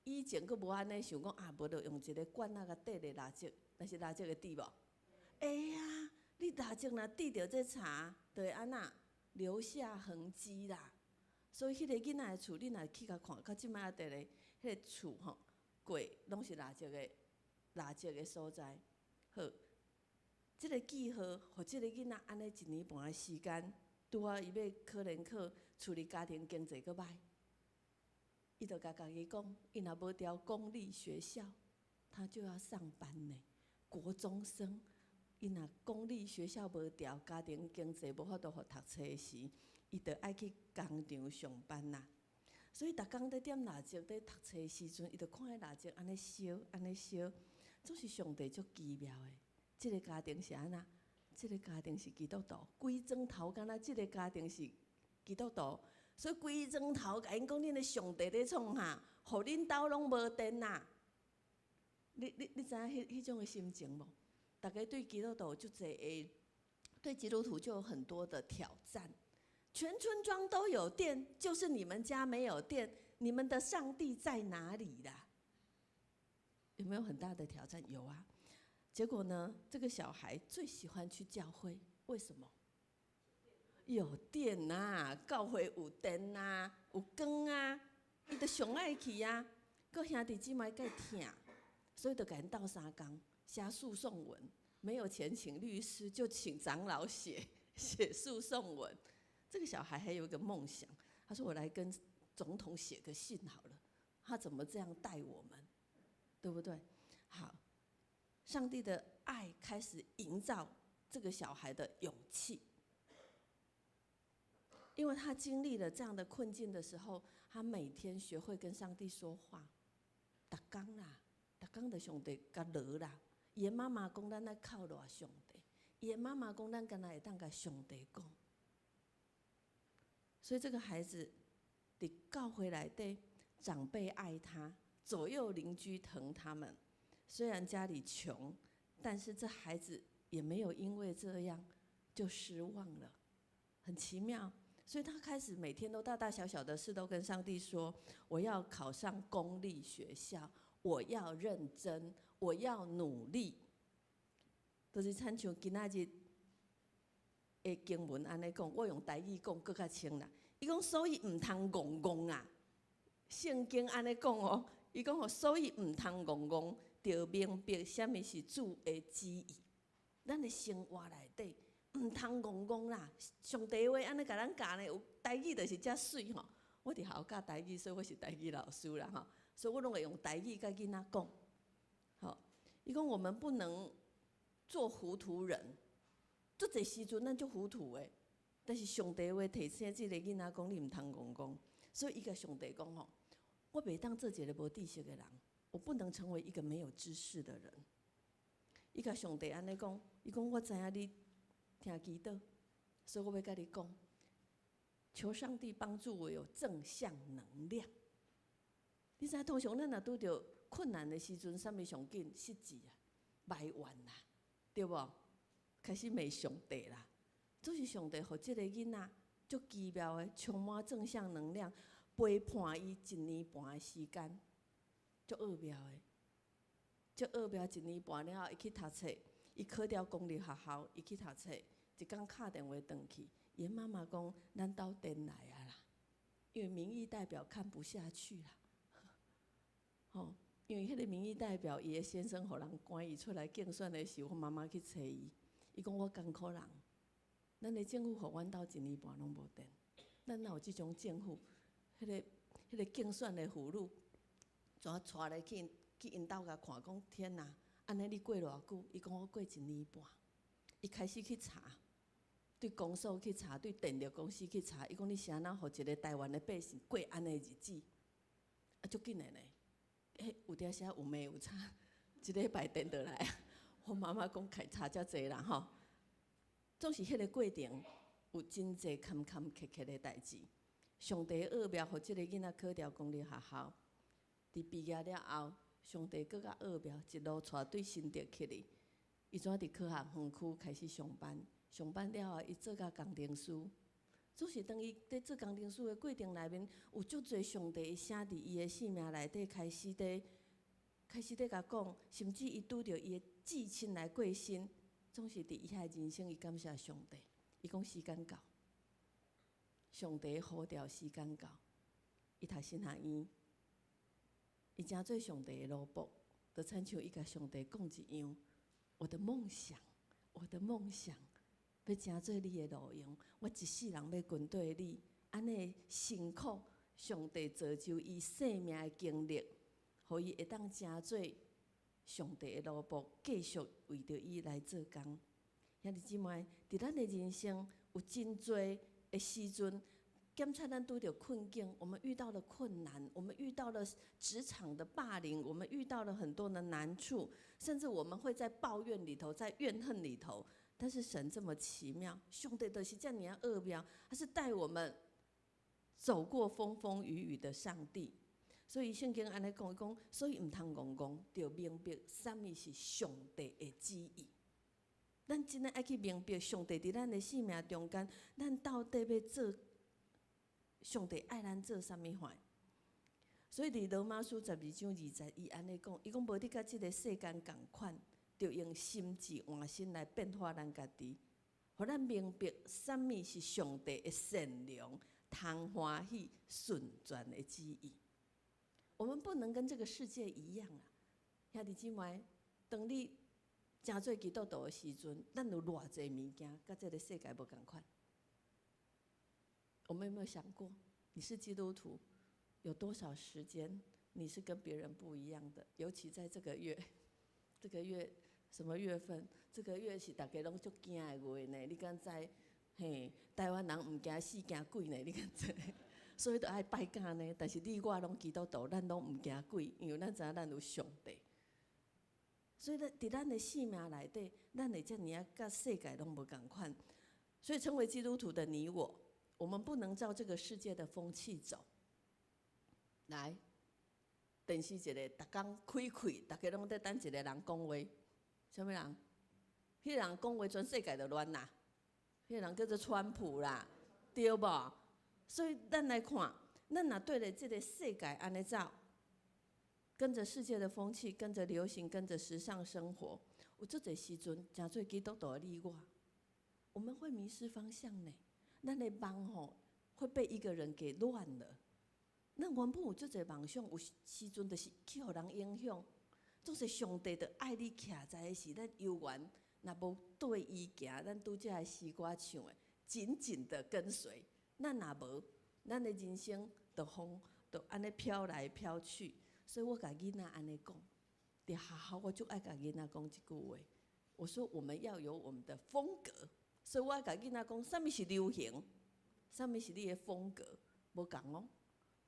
以前閣無按呢想講啊，無就用一個罐仔共綴咧蠟燭，但是蠟燭會滴無？會啊，你蠟燭若滴著這茶，就會按怎留下痕跡啦。所以彼個囡仔的厝，你若去共看，到這擺猶佇咧，彼個厝吼，過攏是蠟燭的所在。好，這個記號，予這個囡仔按呢一年半的時間，拄仔伊欲考聯考，厝裡家庭經濟閣歹，伊就共家己講，伊若無調公立學校，他就要上班呢。國中生，伊若公立學校無調，家庭經濟無法度予讀冊時，伊就愛去工廠上班啦。所以逐工佇點蠟燭佇讀冊時陣，伊就看彼蠟燭按呢燒，按呢燒，總是上帝足奇妙的。這個家庭是按怎？這個家庭是基督徒，規莊頭敢若這個家庭是基督徒，所以規莊頭共𪜶講，恁的上帝咧創啥？予恁兜攏無電啦！你知影彼種的心情無？大家對基督徒足濟的，對基督徒就有很多的挑戰。全村莊都有電，就是你們家沒有電，你們的上帝在哪裡啦？有沒有很大的挑戰？有啊。結果呢，這個小孩最喜歡去教會，為什麼？有電啊，教會有電啊，有光啊，伊就上愛去啊。閣兄弟姊妹閣疼，所以就共𪜶鬥相共寫訴訟文，沒有錢請律師，就請長老寫訴訟文。這個小孩還有一個夢想，他說：“我來跟總統寫個信好了。”他怎麼這樣待我們，對不對？好，上帝的愛開始營造這個小孩的勇氣，因為他經歷了這樣的困境的時候，他每天學會跟上帝說話。逐工啦，逐工就上帝共嘮啦。伊的媽媽講：“咱愛靠賴上帝。”伊的媽媽講：“咱敢若會當共上帝講。”所以這個孩子，佇教會內底，長輩愛他，左右鄰居疼他們。雖然家裡窮，但是這孩子也沒有因為這樣就失望了，很奇妙。所以他開始每天都大大小小的事都跟上帝說：“我要考上公立學校，我要認真，我要努力。”就是親像今仔日的經文按呢講，我用台語講閣較清啦。伊講，所以毋通戇戇啊！聖經按呢講哦，伊講吼，所以毋通戇戇，著明白啥物是主的旨意。咱的生活內底毋通戇戇啦。上帝話按呢共咱教呢，有台語就是遮媠吼。我佇學校教台語，所以我是台語老師啦吼。所以我攏會用台語共囡仔講。吼，伊講我們不能做糊塗人，足濟時陣咱足糊塗的。但是上帝話提醒這個囡仔講，你毋通戇戇。所以伊共上帝講吼，我袂當做一個無知識的人，我不能成為一個沒有知識的人。伊共上帝按呢講，伊講我知影你聽祈禱，所以我欲共你講，求上帝幫助我有正向能量。你知通常咱若拄著困難的時陣，啥物上緊失志啊、埋怨啦，對無？開始罵上帝啦。總是上帝予這個囡仔足奇妙的，充滿正向能量，陪伴伊一年半的時間，足奧妙的，足奧妙。一年半了後，伊去讀冊，伊考著公立學校，伊去讀冊，一工敲電話轉去，伊媽媽講：咱兜電來啊啦，因為民意代表看不下去啦，吼，因為彼個民意代表伊的先生予人趕伊出來競選的時候，我媽媽去揣伊，伊講我艱苦人，咱的政府予阮兜一年半攏無電，咱哪有這種政府？彼個競選的婦女，怎帶來去𪜶兜共看，講天哪，按呢你過偌久？伊講我過一年半。伊開始去查，對公所去查，對電力公司去查。伊講你是按怎予一個台灣的百姓過按呢日子？啊，足緊的呢！彼有當時有罵有查，一禮拜電就來啊。我媽媽講開查遮濟啦吼，總是彼個過程有真濟坎坎坷坷的代誌。上帝奧妙，予這個囡仔考著公立學校。佇畢業了後，上帝閣較奧妙，一路帶對新竹去哩。伊怎佇科學園區開始上班？上班了後，伊做甲工程師。總是當伊佇做工程師的過程內面，有足濟上帝的聲佇伊的生命內底開始佇共講，甚至伊拄著伊的至親來過身，總是佇伊遐人生，伊感謝上帝。伊講時間到，上帝呼召時間到，伊讀神學院，伊成做上帝的奴僕，就親像伊共上帝講一樣。我的夢想，我的夢想，欲成做你的奴傭，我一世人欲跟綴你，按呢辛苦，上帝造就伊生命的經歷，予伊會當成做上帝的奴僕，繼續為著伊來做工。兄弟姊妹，佇咱的人生有真濟的時陣，檢查咱拄著困境，我們遇到了困難，我們遇到了職場的霸凌，我們遇到了很多的難處，甚至我們會在抱怨裡頭，在怨恨裡頭。但是神這麼奇妙，上帝就是遮爾仔奧妙，他是帶我們走過風風雨雨的上帝。所以聖經按呢講，伊講，所以毋通戇戇，著明白啥物是上帝的旨意。咱真的愛去明白上帝佇咱的生命中間，咱到底欲做上帝愛咱做啥物款？所以佇羅馬書12章2節，伊按呢講，伊講無你佮這個世間仝款，著用心智換新來變化咱家己，予咱明白啥物是上帝的善良、通歡喜、純全的旨意。我們不能跟這個世界一樣啊！兄弟姊妹，當你成做基督徒的時陣，咱有偌濟物件，佮這個世界無仝款。我們有沒有想過，你是基督徒，有多少時間你是跟別人不一樣的？尤其在這個月，這個月什麼月份？這個月是大家攏足驚的月呢。你敢知？嘿，台灣人毋驚死驚鬼呢？你敢知？所以著愛拜假呢。但是你我攏基督徒，咱攏毋驚鬼，因為咱知影咱有上帝。所以咧，佇咱的生命內底，咱會遮爾仔佮世界攏無仝款。所以，成為基督徒的你我，我們不能照這個世界的風氣走。來，電視一個，逐工開開，逐家攏佇等一個人講話。啥物人？彼个人講話全世界就亂啦。彼個人叫做川普啦，對無？所以咱來看，咱若對著這个世界按呢走，跟著世界的風氣，跟著流行，跟著時尚生活，有足濟時陣，誠濟基督徒的你我，我們會迷失方向呢。咱的夢吼會被一個人給亂了。咱原本有足濟夢想，有時陣就是去予人影響。總是上帝就愛你徛在的是咱猶原，若無對伊行，咱拄才的詩歌唱的，緊緊的跟隨。咱若無，咱的人生就風就按呢飄來飄去。所以我共囡仔按呢講，佇學校我就愛共囡仔講這句話。我說我們要有我們的風格，所以我愛共囡仔講，啥物是流行，啥物是你的風格，無仝哦。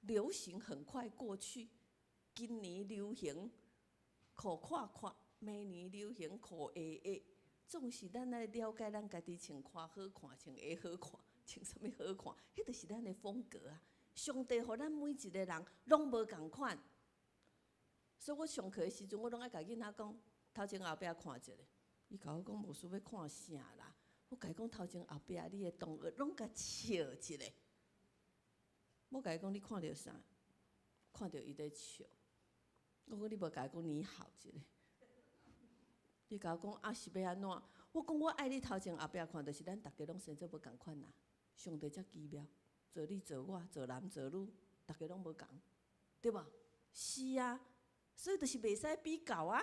流行很快過去，今年流行褲闊闊，明年流行褲下下。總是咱愛了解咱家己穿寬好看，穿下好看，穿啥物好看，彼就是咱的風格啊。上帝予咱每一个人攏無仝款，所以我上課的時陣，我攏愛共囡仔講，頭前後壁看一下。伊共我講牧師欲看啥啦？我共伊講頭前後壁你的同學攏共笑一下。我共伊講你看著啥？看著伊咧笑。我講你無共伊講你好一下。伊共我講啊是欲按怎？我講我愛你頭前後壁看，就是咱逐家攏生做無仝款啦。上帝遮奇妙，造你造我，造男造女，逐家攏無仝，對無？是啊，所以就是袂使比較啊。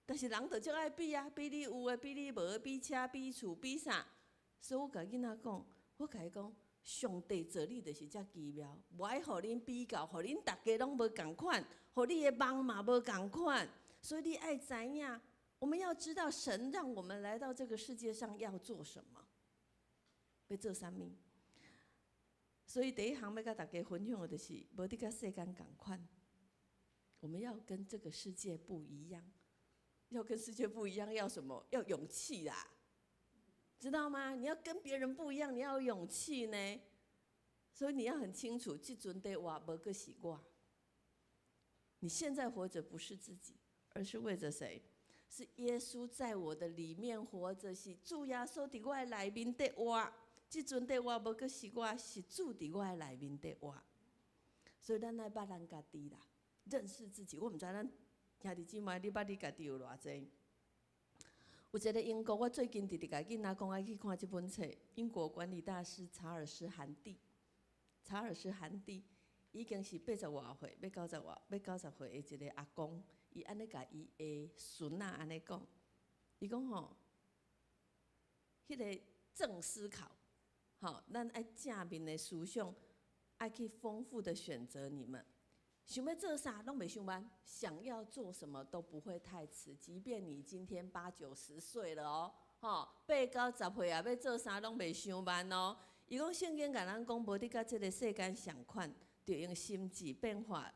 但是人就足愛比啊，比你有的，比你無的，比車、比厝、比啥。所以我共囡仔講，我共伊講，上帝造你就是遮奇妙，無愛予恁比較，予恁逐家攏無仝款，予你的夢嘛無仝款。所以你愛知影，我們要知道神讓我們來到這個世界上要做什麼，欲做啥物。所以第一項欲共大家分享的就是，無得佮世間仝款。我們要跟這個世界不一樣，要跟世界不一樣，要什麼？要勇氣啦，知道嗎？你要跟別人不一樣，你要有勇氣呢。所以你要很清楚，這陣的活無閣是我。你現在活着不是自己，而是為着誰？是耶穌在我的裡面活着，是主耶穌佇我的內面佇活。這陣佇活無閣是我，是主佇我的內面佇活。所以咱愛捌咱家己啦，認識自己。我毋知咱兄弟姊妹，你捌你家己有偌濟？有一個英國，我最近直直共囡仔講愛去看這本冊，英國管理大師查爾斯·韓蒂。查爾斯·韓蒂已經是八十外歲，欲九十外，欲90歲的一個阿公。伊按呢共伊的孫仔按呢講，伊講吼，彼個正思考，吼，咱愛正面的思想，愛去豐富的選擇你們。想欲做啥攏袂傷慢，想要做什麼都不會太遲。即便你今天八九十歲了哦，吼，八九十歲啊，欲做啥攏袂傷慢哦。伊講聖經共咱講，無得佮這個世間相款，著用心智變化，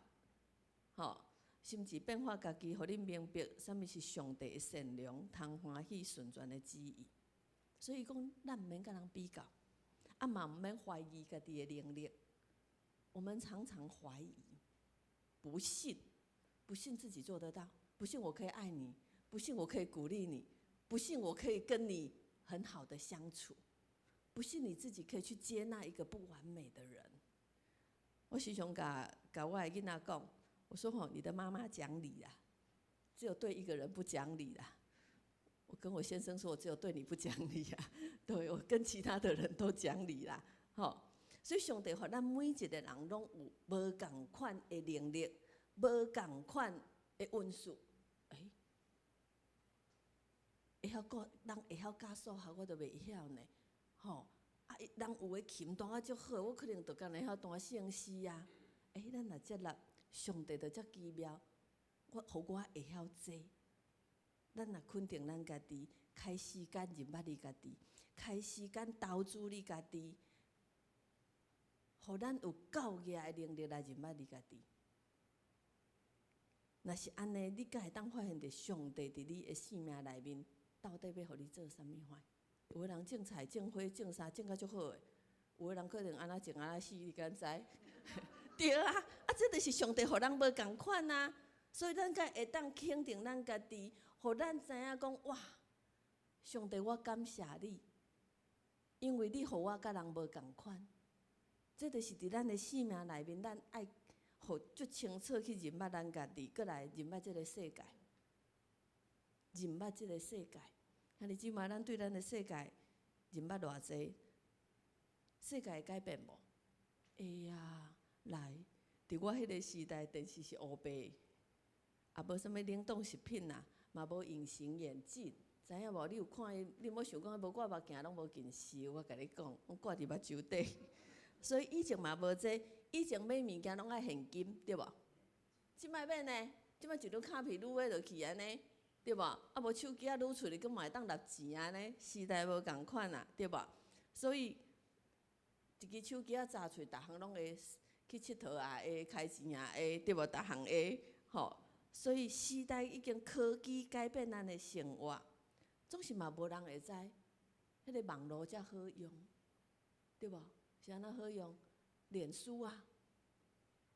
吼。心智變化家己，予恁明白啥物是上帝的善良、通歡喜、純全的旨意。所以講，咱毋免佮人比較，啊嘛毋免懷疑家己的能力。我們常常懷疑、不信，不信自己做得到，不信我可以愛你，不信我可以鼓勵你，不信我可以跟你很好的相處，不信你自己可以去接納一個不完美的人。我時常共我的囡仔講。我說吼，你的媽媽講理啊，只有對一個人不講理啦。我跟我先生說，我只有對你不講理啊，對我跟其他的人都講理啦。吼，所以上帝予咱每一個人攏有無仝款的能力，無仝款的恩賜。欸，會曉教人會曉教數學，我都袂曉呢。吼，啊，人有的琴彈啊足好，我可能就干焦會曉彈聖詩啊。欸，咱若接納上帝就遮奇妙，我予我會曉這。咱若肯定咱家己，開時間認捌你家己，開時間投資你家己，予咱有夠額的能力來認捌你家己。若是按呢，你才會當發現著上帝佇你的生命內面，到底欲予你做啥物款？有的人種菜、種花、種啥種甲足好的，有的人可能按怎種按怎死，你敢知？對啊，啊，這就是上帝予人無仝款啊，所以咱才會當肯定咱家己，予予咱知影講哇，上帝我感謝你，因為你予我佮人無仝款。這就是佇咱的生命內面，咱愛予足清楚去認捌咱家己，閣來認捌這个世界，認捌這个世界。兄弟姊妹，咱對咱的世界認捌偌濟？世界會改變無？會啊，來，佇我彼个時代，電視是烏白，也無啥物冷凍食品啊，嘛無隱形眼鏡，知影無？你有看伊？你莫想講無掛目鏡攏無近視，我共你講，攏掛佇目睭底。所以以前嘛無這，以前買物件攏愛現金，對無？這擺免呢，這擺一張卡片擼落去按呢，對無？啊無手機仔擼出來，閣嘛會當納錢按呢，時代無仝款啊，對無？所以一支手機仔紮出，逐項攏會去𨑨迌也會，開錢也會，對無？逐項會，吼。所以時代已經科技改變咱的生活，總是嘛無人會知，彼个網路遮好用，對無？是按怎好用？臉書啊，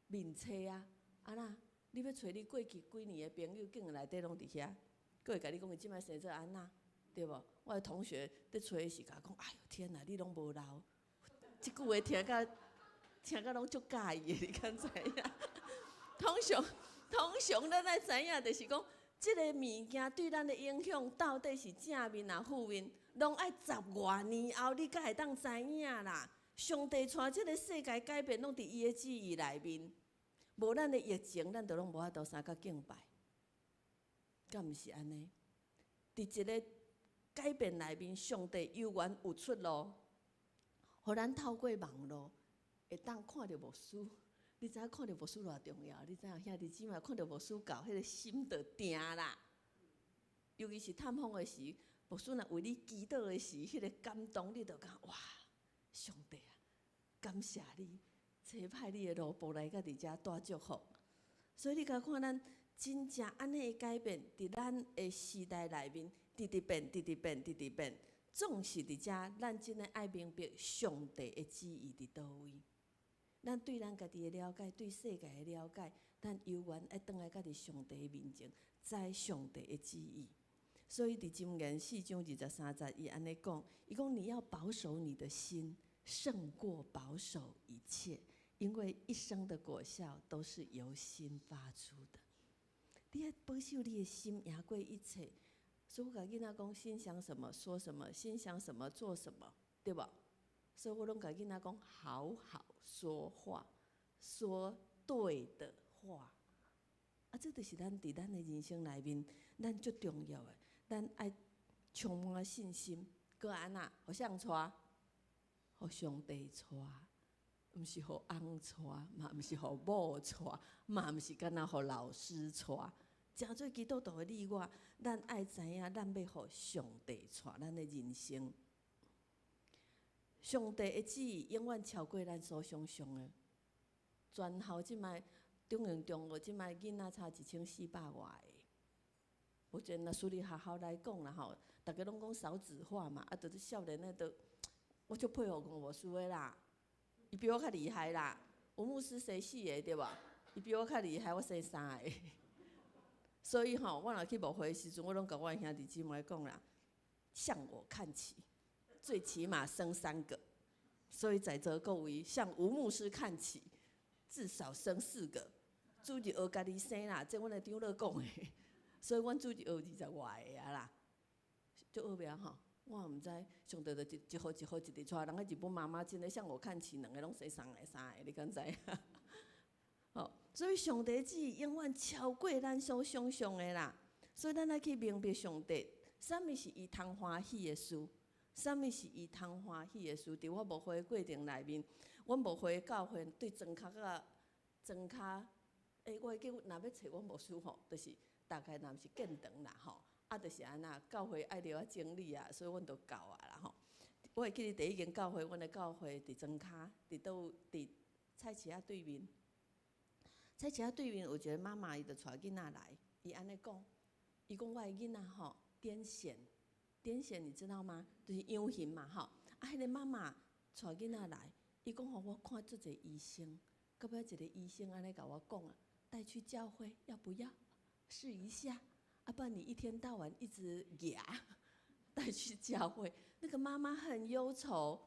面冊啊，按怎？你欲揣你過去幾年的朋友，竟然內底攏佇遐，閣會共你講伊這擺生做按怎，對無？我的同學佇揣時共我講：哎喲天啊，你攏無老！這句話聽甲聽甲攏足佮意的，你敢知影？通常通常咱愛知影，就是講，這个物件對咱的影響到底是正面抑負面，攏愛十外年後你才會當知影啦。上帝帶這个世界改變，攏佇伊的旨意內面。無咱的疫情，咱就攏無法度相佮敬拜，敢毋是按呢？佇一个改變內面，上帝猶原有出路，予咱透過網路會當看著牧師。你知影看著牧師偌重要？你知影兄弟姊妹看著牧師到，彼个心就定啦。尤其是探訪的時，牧師若為你祈禱的時，彼个感動，你就感覺哇，上帝啊，感謝你，差派你的奴僕來到佇遮帶祝福。所以你共看咱真正按呢的改變，佇咱的時代內面，直直變，直直變，直直變，總是佇遮，咱真的愛明白上帝的旨意佇佗位。咱對咱家己的了解，對世界的了解，咱猶原愛轉來到佇上帝面前，知上帝的旨意。所以佇箴言4章23節，伊按呢講，伊講你要保守你的心，勝過保守一切，因為一生的果效都是由心發出的。你愛保守你的心，贏過一切。所以我共囡仔講，心想什麼說什麼，心想什麼做什麼，對無？所以我攏共囡仔講，好好說話，說對的話。啊，這就是咱佇咱的人生內面，咱足重要的。咱愛充滿信心，閣按怎？予誰帶？予上帝帶，毋是予翁帶，嘛毋是予某帶，嘛毋是干焦予老師帶。誠做基督徒的你我，咱愛知影，咱欲予上帝帶咱的人生。上帝的旨意永遠超過咱所想象的。全校這擺中營中學這擺囡仔差1400外个。目前若私立學校來講啦吼，逐家攏講少子化嘛，啊，就是少年的都，我足佩服吳牧師的啦，伊比我較厲害啦。吳牧師生四个對無？伊比我較厲害，我生三个。所以吼，我若去牧會的時陣，我攏共我兄弟姊妹講啦，向我看齊，最起碼生三個。所以在座各位向吳牧師看齊，至少生四個。主日學家己生啦，這阮的長老講的。所以阮主日學20外个啊啦，足好命吼。我也毋知，上帝就一一號一號一直帶，人家日本媽媽真的向我看齊，兩个攏生三个三个，你敢知？吼，所以上帝旨意永遠超過咱所想象的啦。所以咱愛去明白上帝，啥物是伊通歡喜的事，啥物是伊通歡喜的事。佇我牧會的過程內面，阮牧會教會對莊跤甲莊跤，欸，我會記若欲揣阮牧師吼，就是大概若毋是建堂啦吼，啊，就是按怎教會愛著愛整理啊，所以阮就到啊啦吼。我會記得第一間教會，阮的教會佇莊跤，佇佗佇菜市仔對面。菜市仔對面有一個媽媽，伊就帶囡仔來，伊按呢講，伊講我的囡仔吼癲癇，癲癇你知道嗎？就是養眩嘛吼。啊，彼个媽媽帶囡仔來，伊講予我看足濟醫生，到尾一個醫生按呢共我講啊，帶去教會要不要試一下？啊，不然你一天到晚一直蜈帶去教會，那個媽媽很憂愁，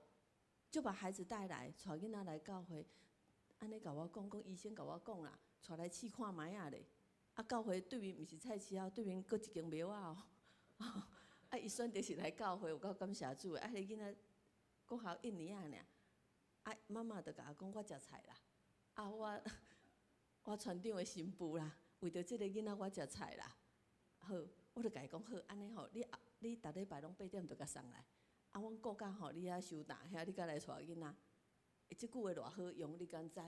就把孩子帶來，帶囡仔來教會。按呢共我講，講醫生共我講啦，帶來試看覓仔咧。啊，教會對面毋是菜市仔，對面閣一間廟仔哦。啊，伊選擇是來教會，有夠感謝主的。啊，彼个囡仔國校一年仔爾，啊，媽媽就共我講，我食菜啦。啊，我船長的新婦啦，為著這个囡仔我食菜啦。好，我就共伊講好，按呢吼，你逐禮拜攏8點就共送來。啊，阮顧甲吼，你遐收擔，遐你才來帶囡仔。欸，這句話偌好用，你敢知？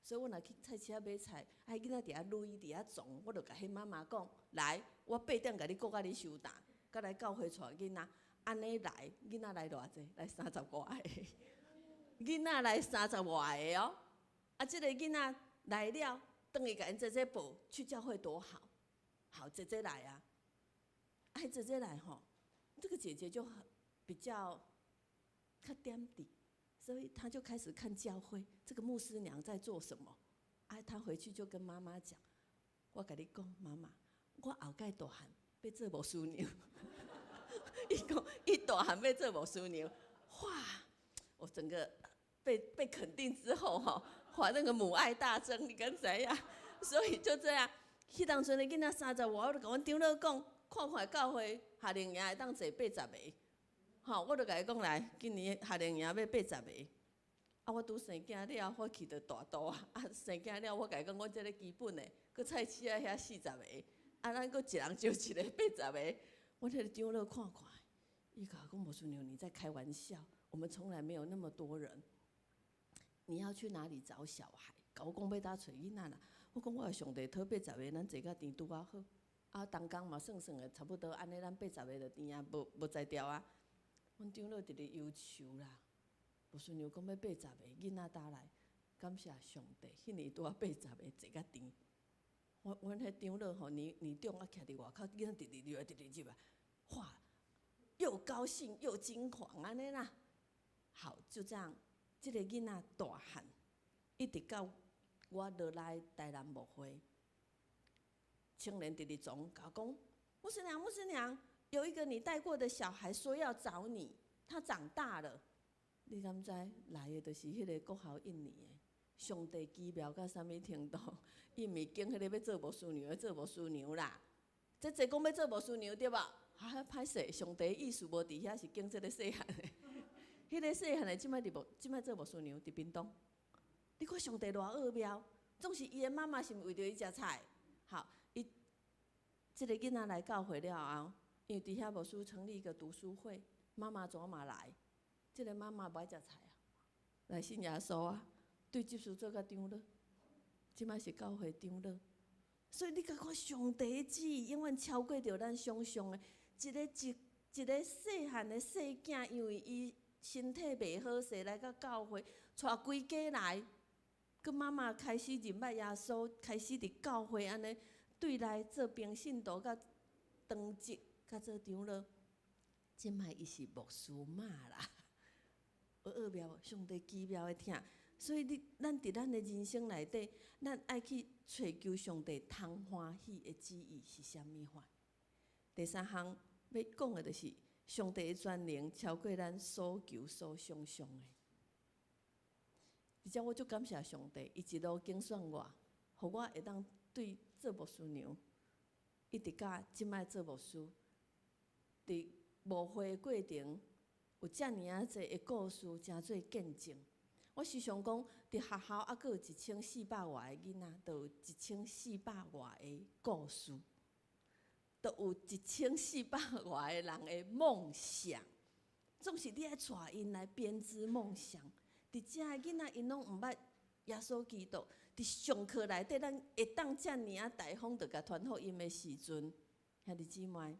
所以我若去菜市仔買菜，啊，彼囡仔佇遐攄，佇遐撞，我就共彼媽媽講：來，我八點共你顧甲你收擔，才來教會帶囡仔。按呢來，囡仔來偌濟？來三十外个。囡仔來三十外个哦。啊，這个囡仔來了，轉去共𪜶姐姐報去教會多好，好姐姐來啊。啊，姐姐來吼，這個姐姐就很比較較點滴。所以他就開始看教會這個牧師娘在做什麼。啊，他回去就跟媽媽講：我共你講，媽媽，我後蓋大漢欲做牧師娘。伊講，伊大漢欲做牧師娘，哇！我整個被肯定之後，哈，哇，那個母愛大增，你敢知影？所以就這樣，彼當陣的囡仔三十外，我就共阮長老講，看看教會夏令營會當坐八十個。吼，我就共伊講來，今年夏令營欲八十個。啊，我拄生囝了，我去著大肚啊！啊，生囝了，我共伊講，阮這个基本的，閣菜市仔遐40個，啊，咱閣一人招一个八十個。阮彼个長老看看，伊共我講牧師娘，你在開玩笑？我們從來沒有那麼多人。你要去哪裡找小孩？共我講欲佗揣囡仔啦？我講我的上帝討八十個，咱坐甲甜拄仔好。啊，同工嘛算算的，差不多按呢，咱八十個就甜啊，無無才調啊。阮長老佇咧憂愁啦，牧師娘講欲八十個囡仔佗來，感謝上帝，彼年拄仔八十個坐甲甜。阮彼長老吼，年年長啊，徛佇外口，囡仔直直入來，直直入來，哇！又高興又驚惶按呢啦。好，就這樣，這个囡仔大漢，一直到我落來台南牧會，青年佇咧總共我講，牧師娘，牧師娘，有一個你帶過的小孩說要找你，他長大了。你敢知來的就是彼个國校一年的，上帝奇妙到啥物程度？伊毋是揀彼个欲做牧師娘的做牧師娘啦，這濟講欲做牧師娘對無？啊，歹勢，上帝意思無佇遐，是揀這个細漢的。彼个細漢的這擺佇牧，這擺做牧師娘佇屏東。你看上帝偌奧妙，總是伊的媽媽是毋為著伊食菜。好，伊這个囡仔來教會了後，因為佇遐牧師成立一個讀書會，媽媽怎嘛來？這个媽媽無愛食菜啊，來信耶穌啊，對執事做甲長老，這擺是教會長老。所以你共看上帝的旨意，永遠超過著咱想象的。一个一一个細漢的細囝，因為伊身體袂好勢，來到教會，帶規家來，佮媽媽開始認捌耶穌，開始佇教會按呢對內做平信徒，佮當職，佮做長老。這擺伊是牧師媽啦，有奧妙無？上帝奇妙的疼，所以你咱佇咱的人生內底，咱愛去揣求上帝通歡喜的旨意是啥物款？第三項欲講的，就是上帝的全能超過咱所求所想象的。而且我足感謝上帝，伊一路揀選我，予我會當對做牧師娘，一直到這擺做牧師，佇牧會的過程有遮爾仔濟的故事，成做見證。我時常講，佇學校猶閣有1400外个囡仔，就有1400外个故事，就有1400外个人的夢想。總是你愛帶𪜶來編織夢想。佇遮的囡仔，𪜶攏毋捌耶穌基督。佇上課內底，咱會當遮爾仔大方，就共傳福音的時陣，兄弟姊妹，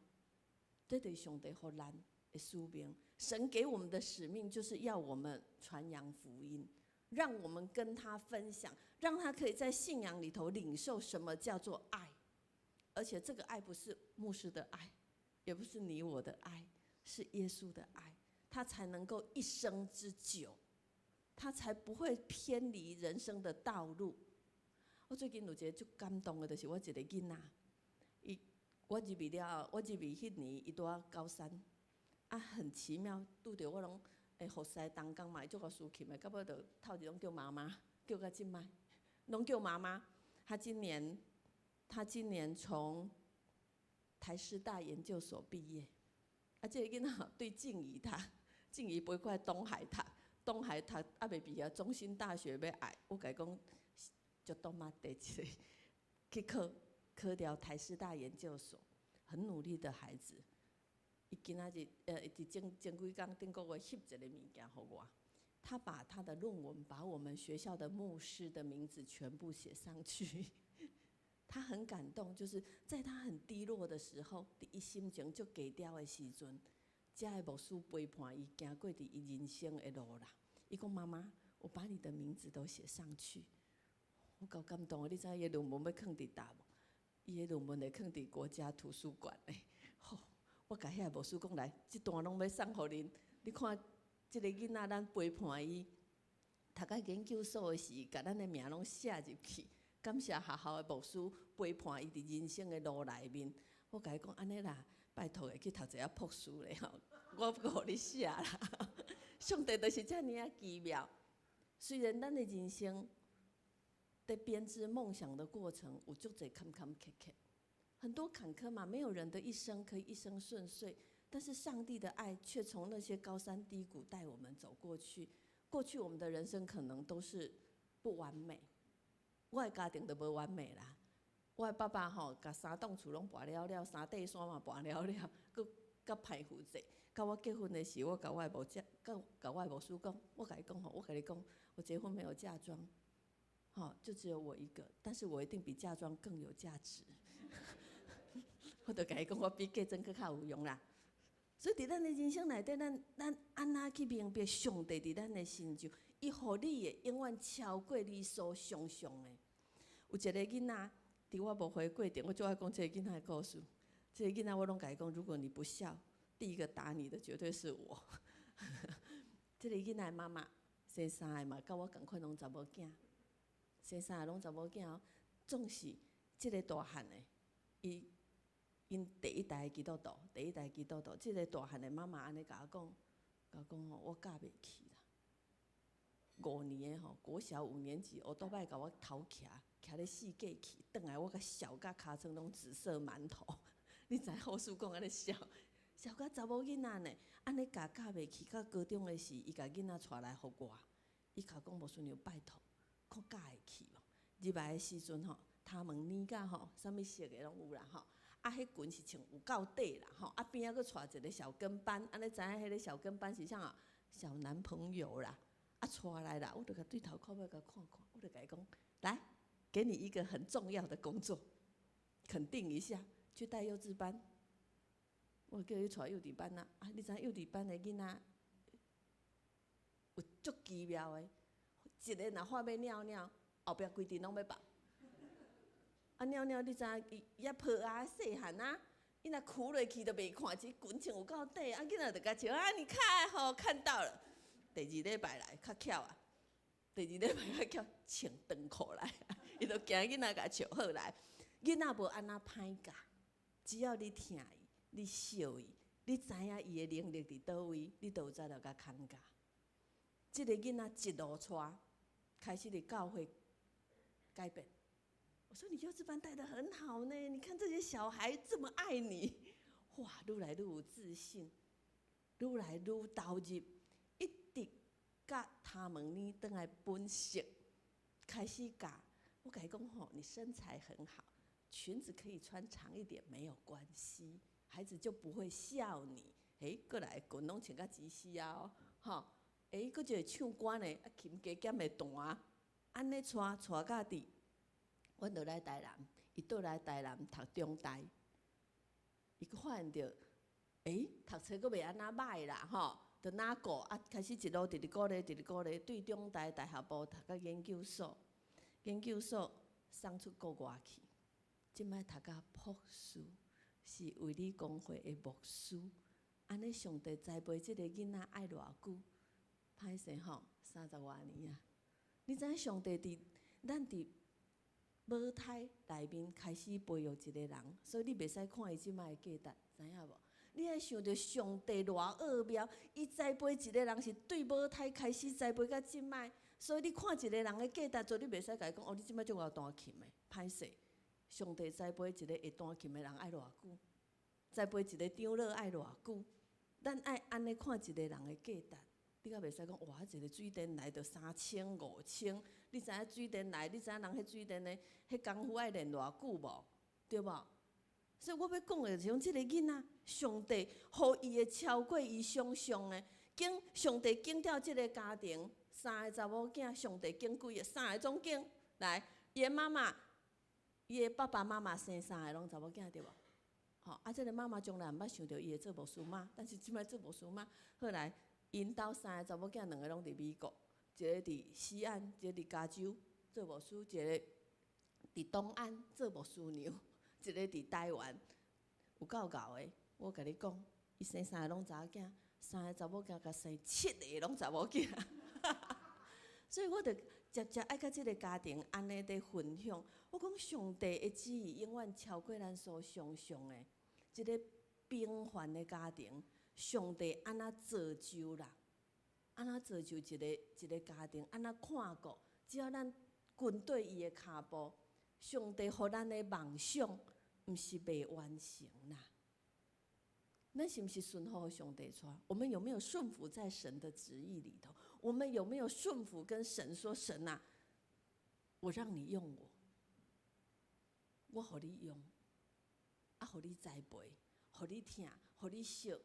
這就是上帝予咱的使命。神給我們的使命，就是要我們傳揚福音，讓我們跟他分享，讓他可以在信仰裡頭領受什麼叫做愛。而且這個愛不是牧師的愛，也不是你我的愛，是耶穌的愛，他才能夠一生之久，他才不會偏離人生的道路。我最近有一個足感動的，就是我一個囡仔，伊我入去了後，我入去彼年，伊拄仔高三，啊，很奇妙，拄著我攏會服侍同工嘛，伊足夠舒琴的，到尾就透日攏叫媽媽，叫到這擺，攏叫媽媽。他今年從台師大研究所畢業，啊，這個囡仔對靜宜讀，靜宜飛過來東海讀，東海讀猶未畢業，中興大學欲愛，我共伊講，就多媽得一個去考，考著台師大研究所，很努力的孩子。伊今仔日，佇前前幾工頂個月翕一個物件予我，他把他的論文，把我們學校的牧師的名字全部寫上去。他很感動，就是在他很低落的時候，佇伊心情足低調的時陣，遮的牧師陪伴伊行過佇伊人生的路啦。伊講，媽媽，我把你的名字都寫上去，我夠感動的。你知影伊的論文欲囥佇佗無？伊的論文會囥佇國家圖書館的。吼，我共遐個牧師講來，這段攏欲送予恁。你看，這個囡仔咱陪伴伊讀到研究所的時，共咱的名攏寫入去。感謝學校的牧師陪伴伊佇人生的路內面。我共伊講按呢啦，拜託的去讀一下博士咧吼，我閣予你寫啦。上帝就是遮爾仔奇妙。雖然咱的人生在編織夢想的過程有足濟坎坎坷坷，很多坎坷嘛，沒有人的一生可以一生順遂。但是上帝的愛卻從那些高山低谷帶我們走過去。過去我們的人生可能都是不完美。我的家庭就無完美啦。我的爸爸吼，共三棟厝攏跋了了，三塊山嘛跋了了，閣閣歹負債。到我結婚的時，我共我的某姐，佮共我的牧師講，我共伊講吼，我共你講，我結婚沒有嫁妝，吼，就只有我一個，但是我一定比嫁妝更有價值。我就共伊講，我比嫁妝閣較有用啦。所以佇咱的人生內底，咱按怎去明白上帝佇咱的成就？伊予你的永遠超過你所想象的。有一個囡仔，佇我牧會過程，我最愛講這個囡仔的故事。這個囡仔我攏共伊講，如果你不孝，第一個打你的絕對是我。這個囡仔的媽媽生三個嘛，佮我仝款攏查某囝，生三個攏查某囝哦。總是這個大漢的，伊𪜶第一代基督徒，第一代基督徒，這個大漢的媽媽按呢共我講，共我講吼，我教袂起啦。五年的吼，國小五年級，烏拄擺共我頭徛徛咧四界去，轉來我共笑甲尻川攏紫色饅頭。你知影好事講按呢笑，笑甲查某囡仔呢，按呢教教袂起，到高中的時，伊共囡仔帶來予我，伊共講牧師娘拜託，看教會起無？入來的時陣吼，頭毛染甲吼，啥物色的攏有啦吼。啊，彼裙是穿有夠短啦吼，啊邊仔閣帶一個小跟班，按呢知影彼個小跟班是啥啊？小男朋友啦。啊，帶來啦，我就共對頭靠尾共看看，我就共伊講，來，給你一個很重要的工作，肯定一下，去帶幼稚班。我叫伊帶幼稚班啦，啊，你知影幼稚班的囡仔有足奇妙的，一个若發欲尿尿，後壁規陣攏欲放。啊，尿尿你知影伊伊抱啊細漢啊，伊若跍落去就袂看，這裙穿有夠短，啊囡仔就共笑啊，你看吼，看到了。第二禮拜來較巧啊，第二禮拜較巧穿長褲來，伊就驚囡仔共笑好來。囡仔無按怎歹教，只要你疼伊，你惜伊，你知影伊的能力佇佗位，你就有才調共看教。這個囡仔一路帶，開始佇教會改變。我說你幼稚班帶得很好呢，你看這些小孩這麼愛你，哇，愈來愈有自信，愈來愈投入，一直佮頭毛染轉來本色，開始教。我共伊講吼，你身材很好，裙子可以穿長一點沒有關係，孩子就不會笑你。欸，過來裙攏穿甲齊絲啊，吼，欸，閣一個唱歌呢，啊琴加減會彈，按呢帶帶到佇，阮就來台南，伊倒來台南讀中大，伊閣發現著，欸，讀冊閣袂按怎䆀啦，吼，就哪顧啊，開始一路直直鼓勵，直直鼓勵，對中大大學部讀到研究所，研究所送出國外去，這擺讀到博士，是衛理公會的牧師。按呢，上帝栽培這個囡仔愛偌久？歹勢吼，三十外年啊！你知影上帝佇咱佇母胎內面開始培育一個人，所以你袂使看伊這擺的價值，知影無？你愛想著上帝偌奧妙，伊栽培一個人是對母胎開始栽培到這擺，所以你看一個人的價值，絕對袂使共伊講哦，你這擺足𠢕彈琴的，歹勢。上帝栽培一個會彈琴的人愛偌久？栽培一個長老愛偌久？咱愛按呢看一個人的價值，你閣袂使講哇，一個水電來就三千五千，你知影水電來？你知影人彼水電的彼功夫愛練偌久無？對無？所以我欲講的就是講，這个囡仔，上帝予伊會超過伊想象的，揀上帝揀著這个家庭，三个查某囝，上帝揀幾个？三个總揀來，伊的媽媽，伊的爸爸媽媽生三个攏查某囝對無？吼，啊，這个媽媽從來毋捌想著伊會做牧師媽，但是這擺做牧師媽，後來𪜶兜三个查某囝，兩个攏佇美國，一个佇西岸，一个佇加州做牧師，一个佇東岸做牧師娘，一个佇台灣，有夠𠢕的。我共你講，伊生三个攏查某囝，三个查某囝共生七个攏查某囝，所以我就常常愛佮這个家庭按呢佇分享。我講上帝的旨意永遠超過咱所想象的。一个平凡的家庭，上帝按怎造就啦？按怎造就一個一個家庭？按怎看顧？只要咱跟對伊的跤步，上帝予咱的夢想，毋是袂完成啦。咱是毋是順服上帝帶？我們有沒有順服在神的旨意裡頭？我們有沒有順服跟神說：神啊，我讓你用我，我予你用，啊，予你栽培，予你疼，予你惜。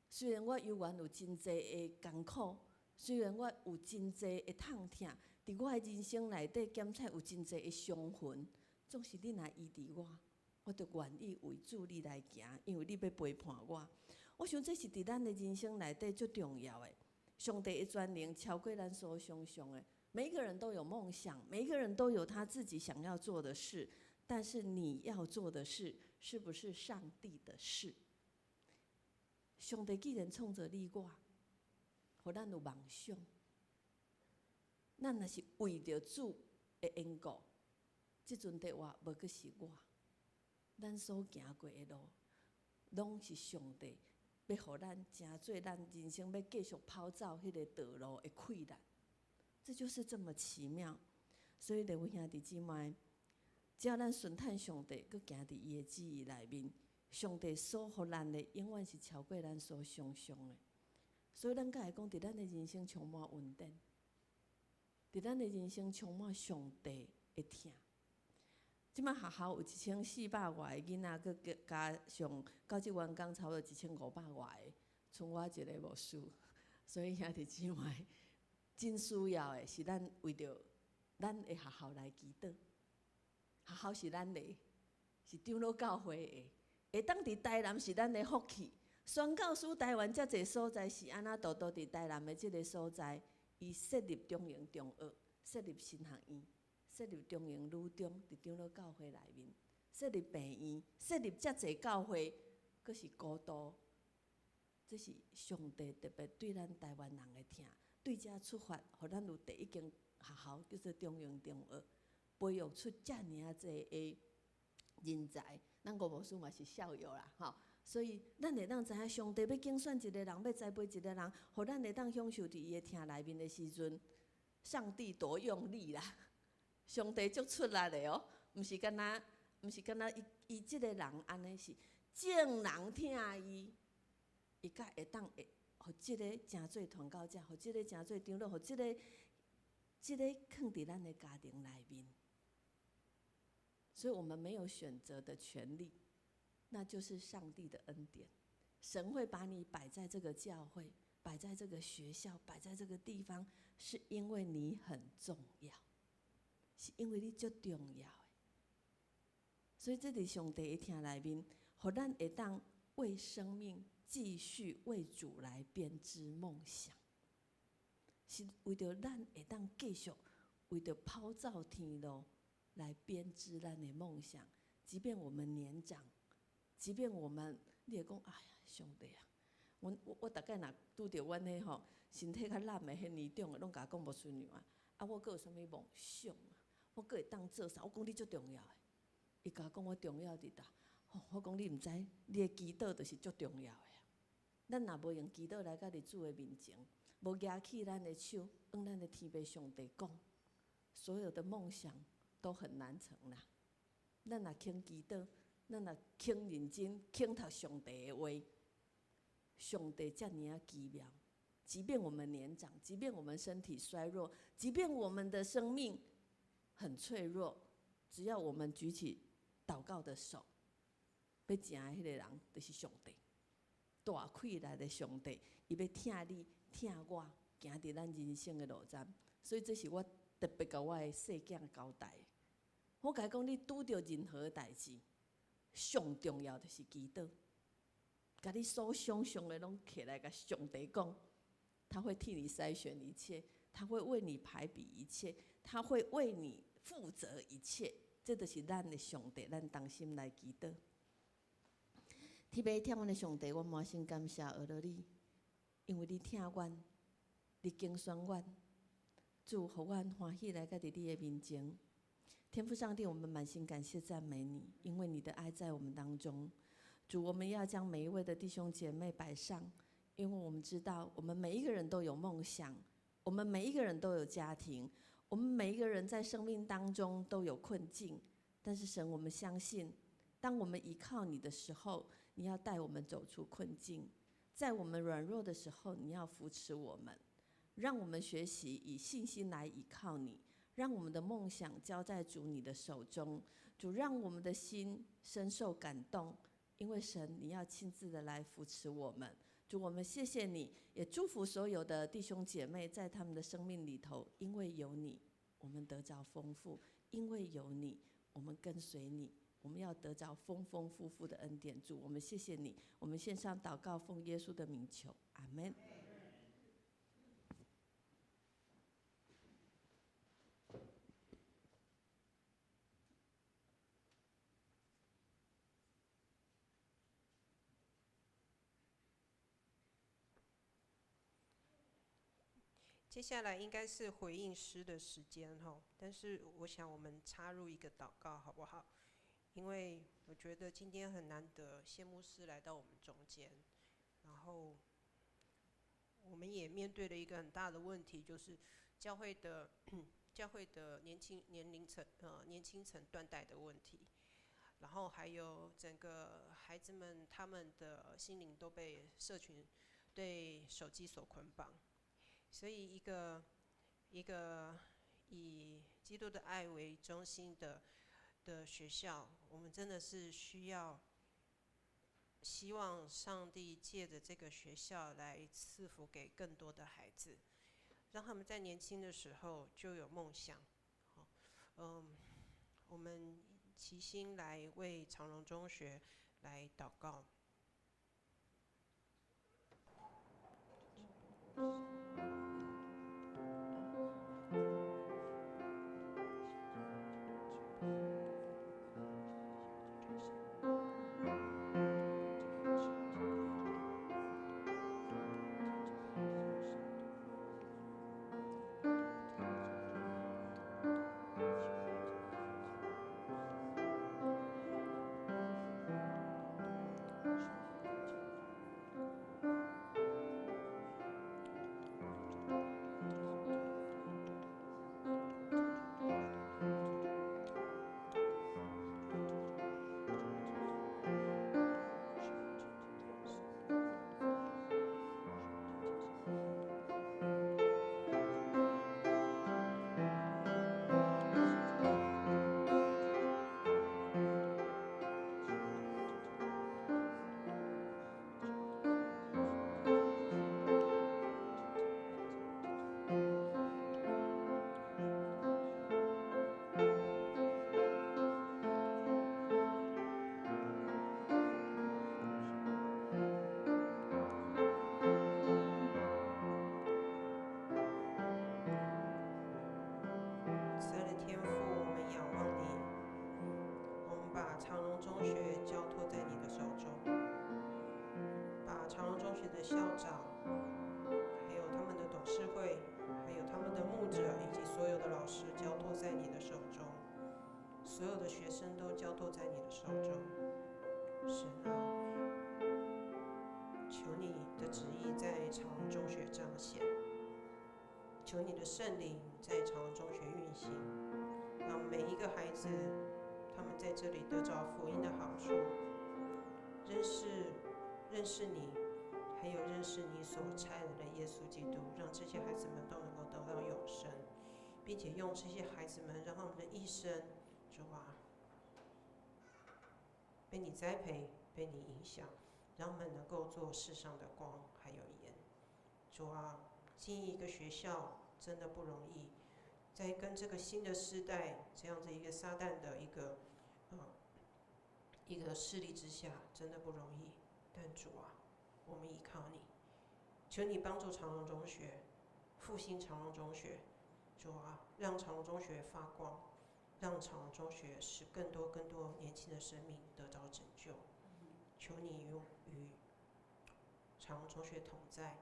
雖然我猶原有真濟的艱苦，雖然我有真濟的痛疼，佇我的人生內底檢採有真濟的傷痕，總是你若醫治我，我就願意為主你來行，因為你欲陪伴我。我想這是佇咱的人生內底最重要的。上帝的權能超過咱所想象的。每一個人都有夢想，每一個人都有他自己想要做的事，但是你要做的事，是不是上帝的事？上帝既然創造你我，予咱有夢想，咱若是為著主的緣故，這陣的話無閣是我，咱所行過的路，攏是上帝欲予咱成做咱人生欲繼續跑走彼个道路的氣力，這就是這麼奇妙。所以，各位兄弟姊妹，只要咱順趁上帝，閣行佇伊的旨意內面，上帝所予咱的，永遠是超過咱所想象的。所以，咱才會講，佇咱的人生充滿恩典，佇咱的人生充滿上帝的疼。這擺學校有1400外个囡仔，閣加上教職員工差不多1500外个，賰我一个牧師。所以兄弟姊妹，真需要的是咱為著咱的學校來祈禱。學校是咱的，是長老教會的，會當佇台南是咱的福氣。宣教師台灣遮濟所在是按怎獨獨佇台南的這个所在，伊設立中營中學，設立神學院，設立中營女中，佇長老教會內面，設立病院，設立遮濟教會，閣是孤獨。這是上帝特別對咱台灣人的疼，對遮出發，予咱有第一間學校叫做中營中學，培育出遮爾濟的人才。咱吳牧師嘛是校友啦，吼，所以咱會當知影，上帝欲揀選一個人，欲栽培一個人，予咱會當享受佇伊的疼內面的時陣，上帝多用力啦！上帝足出力的哦，毋是干焦，毋是干焦伊伊這个人按呢是眾人疼伊，伊才會當會予這个成做傳教者，予這个成做長老，予這个這个囥佇咱的家庭內面。所以我們沒有選擇的權利，那就是上帝的恩典。神會把你擺在這個教會，擺在這個學校，擺在這個地方，是因為你很重要，是因為你足重要的。所以這佇上帝的疼內面，予咱會當為生命繼續為主來編織夢想，是為著咱會當繼續為著跑走天路來編織咱的夢想。即便我們年長，即便我們你會講，哎呀，上帝啊！阮我我逐擺若拄著阮彼吼身體較懶的彼年長的，攏共我講牧師娘啊，啊我閣有啥物夢想啊？我閣會當做啥？我講你足重要的。伊共我講我重要佇佗？我講你毋知，你的祈禱就是足重要的。咱若無用祈禱來佮佇主的面前，無舉起咱的手，向咱的天父上帝講，所有的夢想都很難成啦。咱若肯祈禱，咱若肯認真，肯讀上帝的話，上帝遮爾仔奇妙。即便我們年長，即便我們身體衰弱，即便我們的生命很脆弱，只要我們舉起禱告的手，欲食的彼个人就是上帝，大氣力的上帝，伊欲疼你、疼我，行佇咱人生的路站。所以這是我特別共我的細囝交代。我共伊講，你拄著任何代誌，上重要就是祈禱，共你所想像的攏提來共上帝講，他會替你篩選一切，他會為你排比一切，他會為你負責一切。這就是咱的上帝，咱同心來祈禱。天父疼阮的上帝，我滿心感謝阿羅你，因為你疼阮，你揀選阮，主予阮歡喜來佮佇你的面前。天父上帝，我們滿心感謝讚美你，因為你的愛在我們當中。主，我們要將每一位的弟兄姐妹擺上，因為我們知道，我們每一個人都有夢想，我們每一個人都有家庭，我們每一個人在生命當中都有困境。但是神，我們相信，當我們依靠你的時候，你要帶我們走出困境；在我們軟弱的時候，你要扶持我們，讓我們學習以信心來依靠你。讓我們的夢想交在主你的手中，主讓我們的心深受感動，因為神你要親自的來扶持我們。主，我們謝謝你，也祝福所有的弟兄姐妹在他們的生命裡頭，因為有你，我們得著豐富；因為有你，我們跟隨你，我們要得著豐豐富富的恩典。主，我們謝謝你，我們獻上禱告，奉耶穌的名求，阿門。接下來應該是回應詩的時間吼，但是我想我們插入一個禱告好不好？因為我覺得今天很難得謝牧師來到我們中間，然後我們也面對了一個很大的問題，就是教會的年輕年齡層年輕層斷代的問題，然後還有整個孩子們他們的心靈都被社群對手機所捆綁。所以，一個以基督的愛為中心的學校，我們真的是需要希望上帝借着這個學校來賜福給更多的孩子，讓他們在年輕的時候就有夢想。我們齊心來為長榮中學來禱告。校长，还有他們的董事會，還有他們的牧者，以及所有的老師，交託在你的手中。求你的聖靈在長榮中學運行，讓每一個孩子他們在這裡得着福音的好處，認識你，還有認識你所差來的耶穌基督，讓這些孩子們都能夠得到永生，並且用這些孩子們，讓他們的一生，主啊，被你栽培，被你影響，讓他們能夠做世上的光還有鹽。主啊，經營一個學校真的不容易，在跟這個新的世代這樣子一個撒旦的一個勢力之下，真的不容易。但主啊，我們依靠你，求你幫助長榮中學，復興長榮中學。主啊，讓長榮中學發光，讓長榮中學使更多更多年輕的生命得到拯救。求你與長榮中學同在，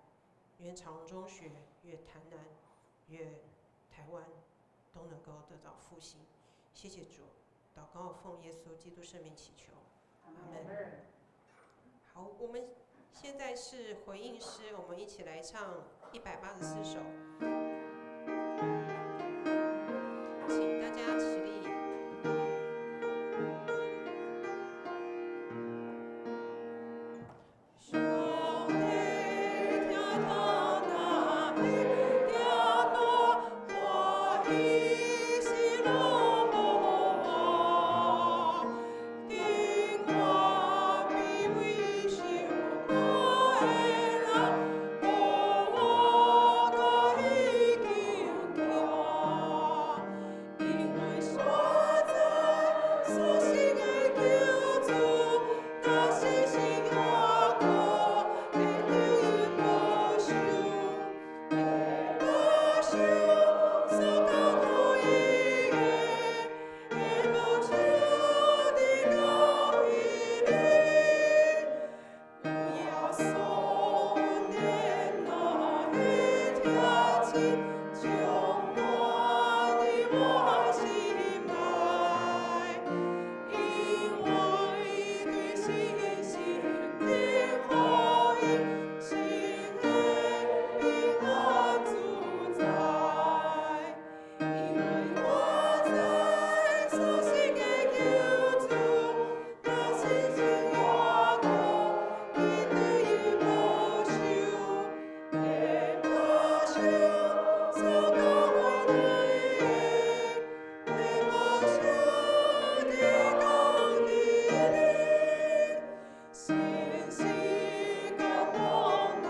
願長榮中學、願台南、願台灣都能夠得到復興。謝謝主，禱告奉耶穌基督聖名祈求，阿門。好，我們現在是回應詩，我們一起來唱184首，請大家起立。上帝聽他那聽到歡喜是樂啊，聽我卑微受苦的人，予我佮伊堅強，因為所在所信的救主，若是信我苦，會得伊保守，會保守所交託伊的，會保守直到彼日。耶穌恩典若會聽親，充滿佇我心內，因為對信心的福音，心的平安自在。因為我知所信的救主，若信心我苦，伊對伊保守，會保守所交託的，會保守直到彼日。信心甲光若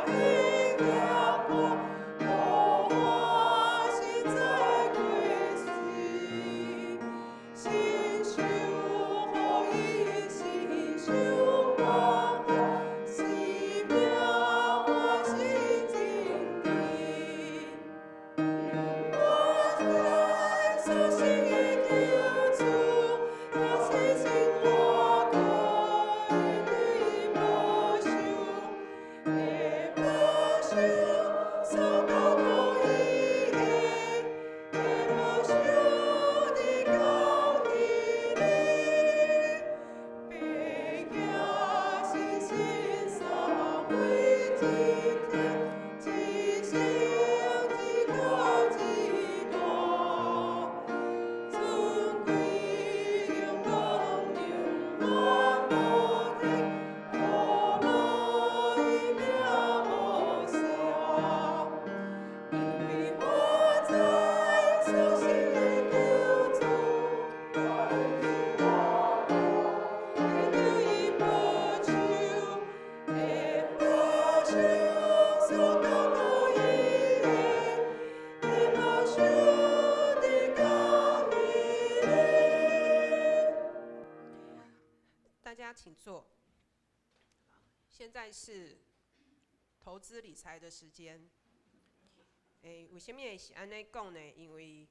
會行過，予我實在過水。信受福音，信受保護，生命我心真甜。我知所信的救主，若信心我苦，會對伊保守，會保守所交託伊的，會保守直到彼日。白行信心三位一體，一生一個一大，尊貴榮光永遠無停，予我伊命無散。因為我知所信的救主，會對伊保守，會保守所交託伊的，會保守直到彼日。大家請坐。現在是投資理財的時間。為什麼會是按呢講呢？因為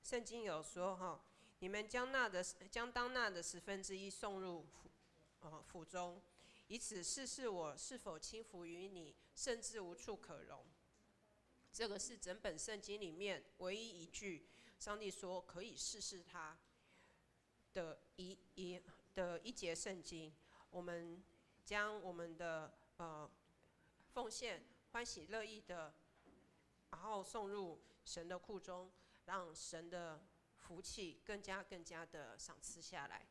聖經有說哈，你們將當納的十分之一送入府中，以此試試我是否傾福於你，甚至無處可容。這個是整本聖經裡面唯一一句上帝說可以試試他的一節聖經。我們將我們的奉獻歡喜樂意的然后送入神的库中，让神的福气更加更加的赏赐下来。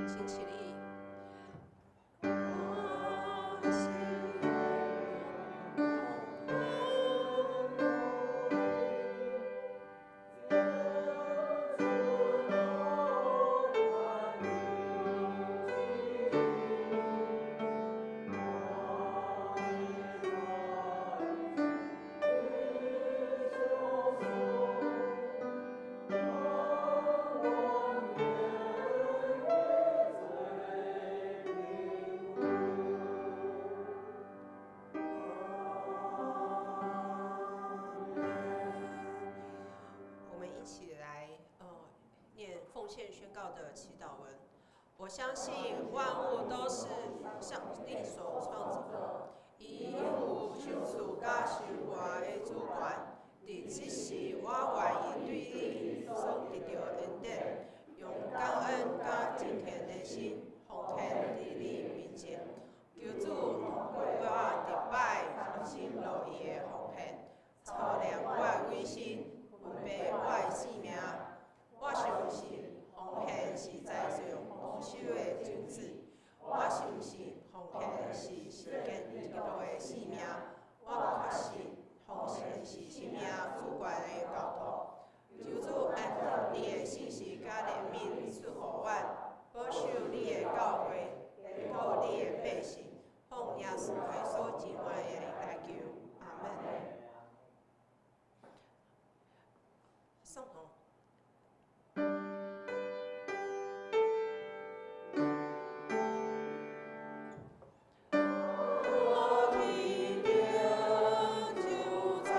请起立。我们一起来念奉献宣告的祈祷文。我相信万物都是上帝所创造，伊有赏赐佮生活的主权。伫这时，我愿意对你所得到的恩典，用感恩佮敬虔的心奉献伫你面前。求主通过我特摆甘心乐意的奉献，操练我的委身，分配我的性命。我相信奉献是财上丰收的种子。我相信奉献是实践基督的生命。我确信奉献是生命主权的交托。求主按照你的信实佮怜悯赐予阮，保守你的教诲，坚固你的百姓。奉耶稣基督真爱的名来求，阿门。送红。我天顶就在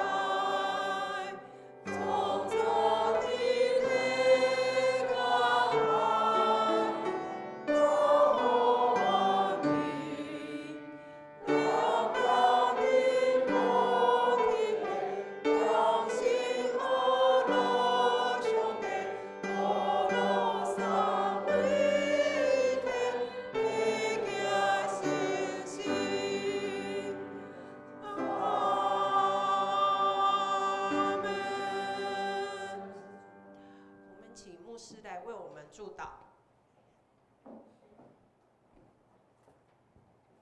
创造的天甲海，保护万民，两家的母亲，同心阿罗上帝，阿罗三位天，必行神迹。阿门。我们请牧师来为我们祝祷。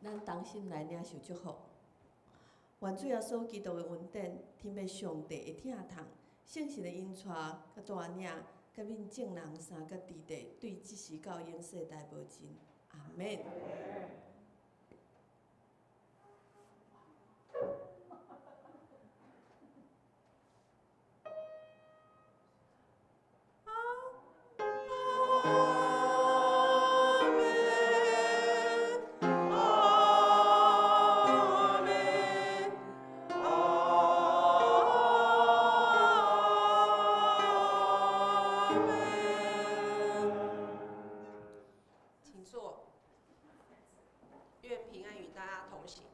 咱同心来领受祝福。愿主耶稣基督的恩典、天父上帝的疼痛、圣神的引带、佮带领、佮恁众人三个弟弟，对这时到永世代无尽。阿门。阿门，阿门，阿门。请坐。愿平安与大家同行。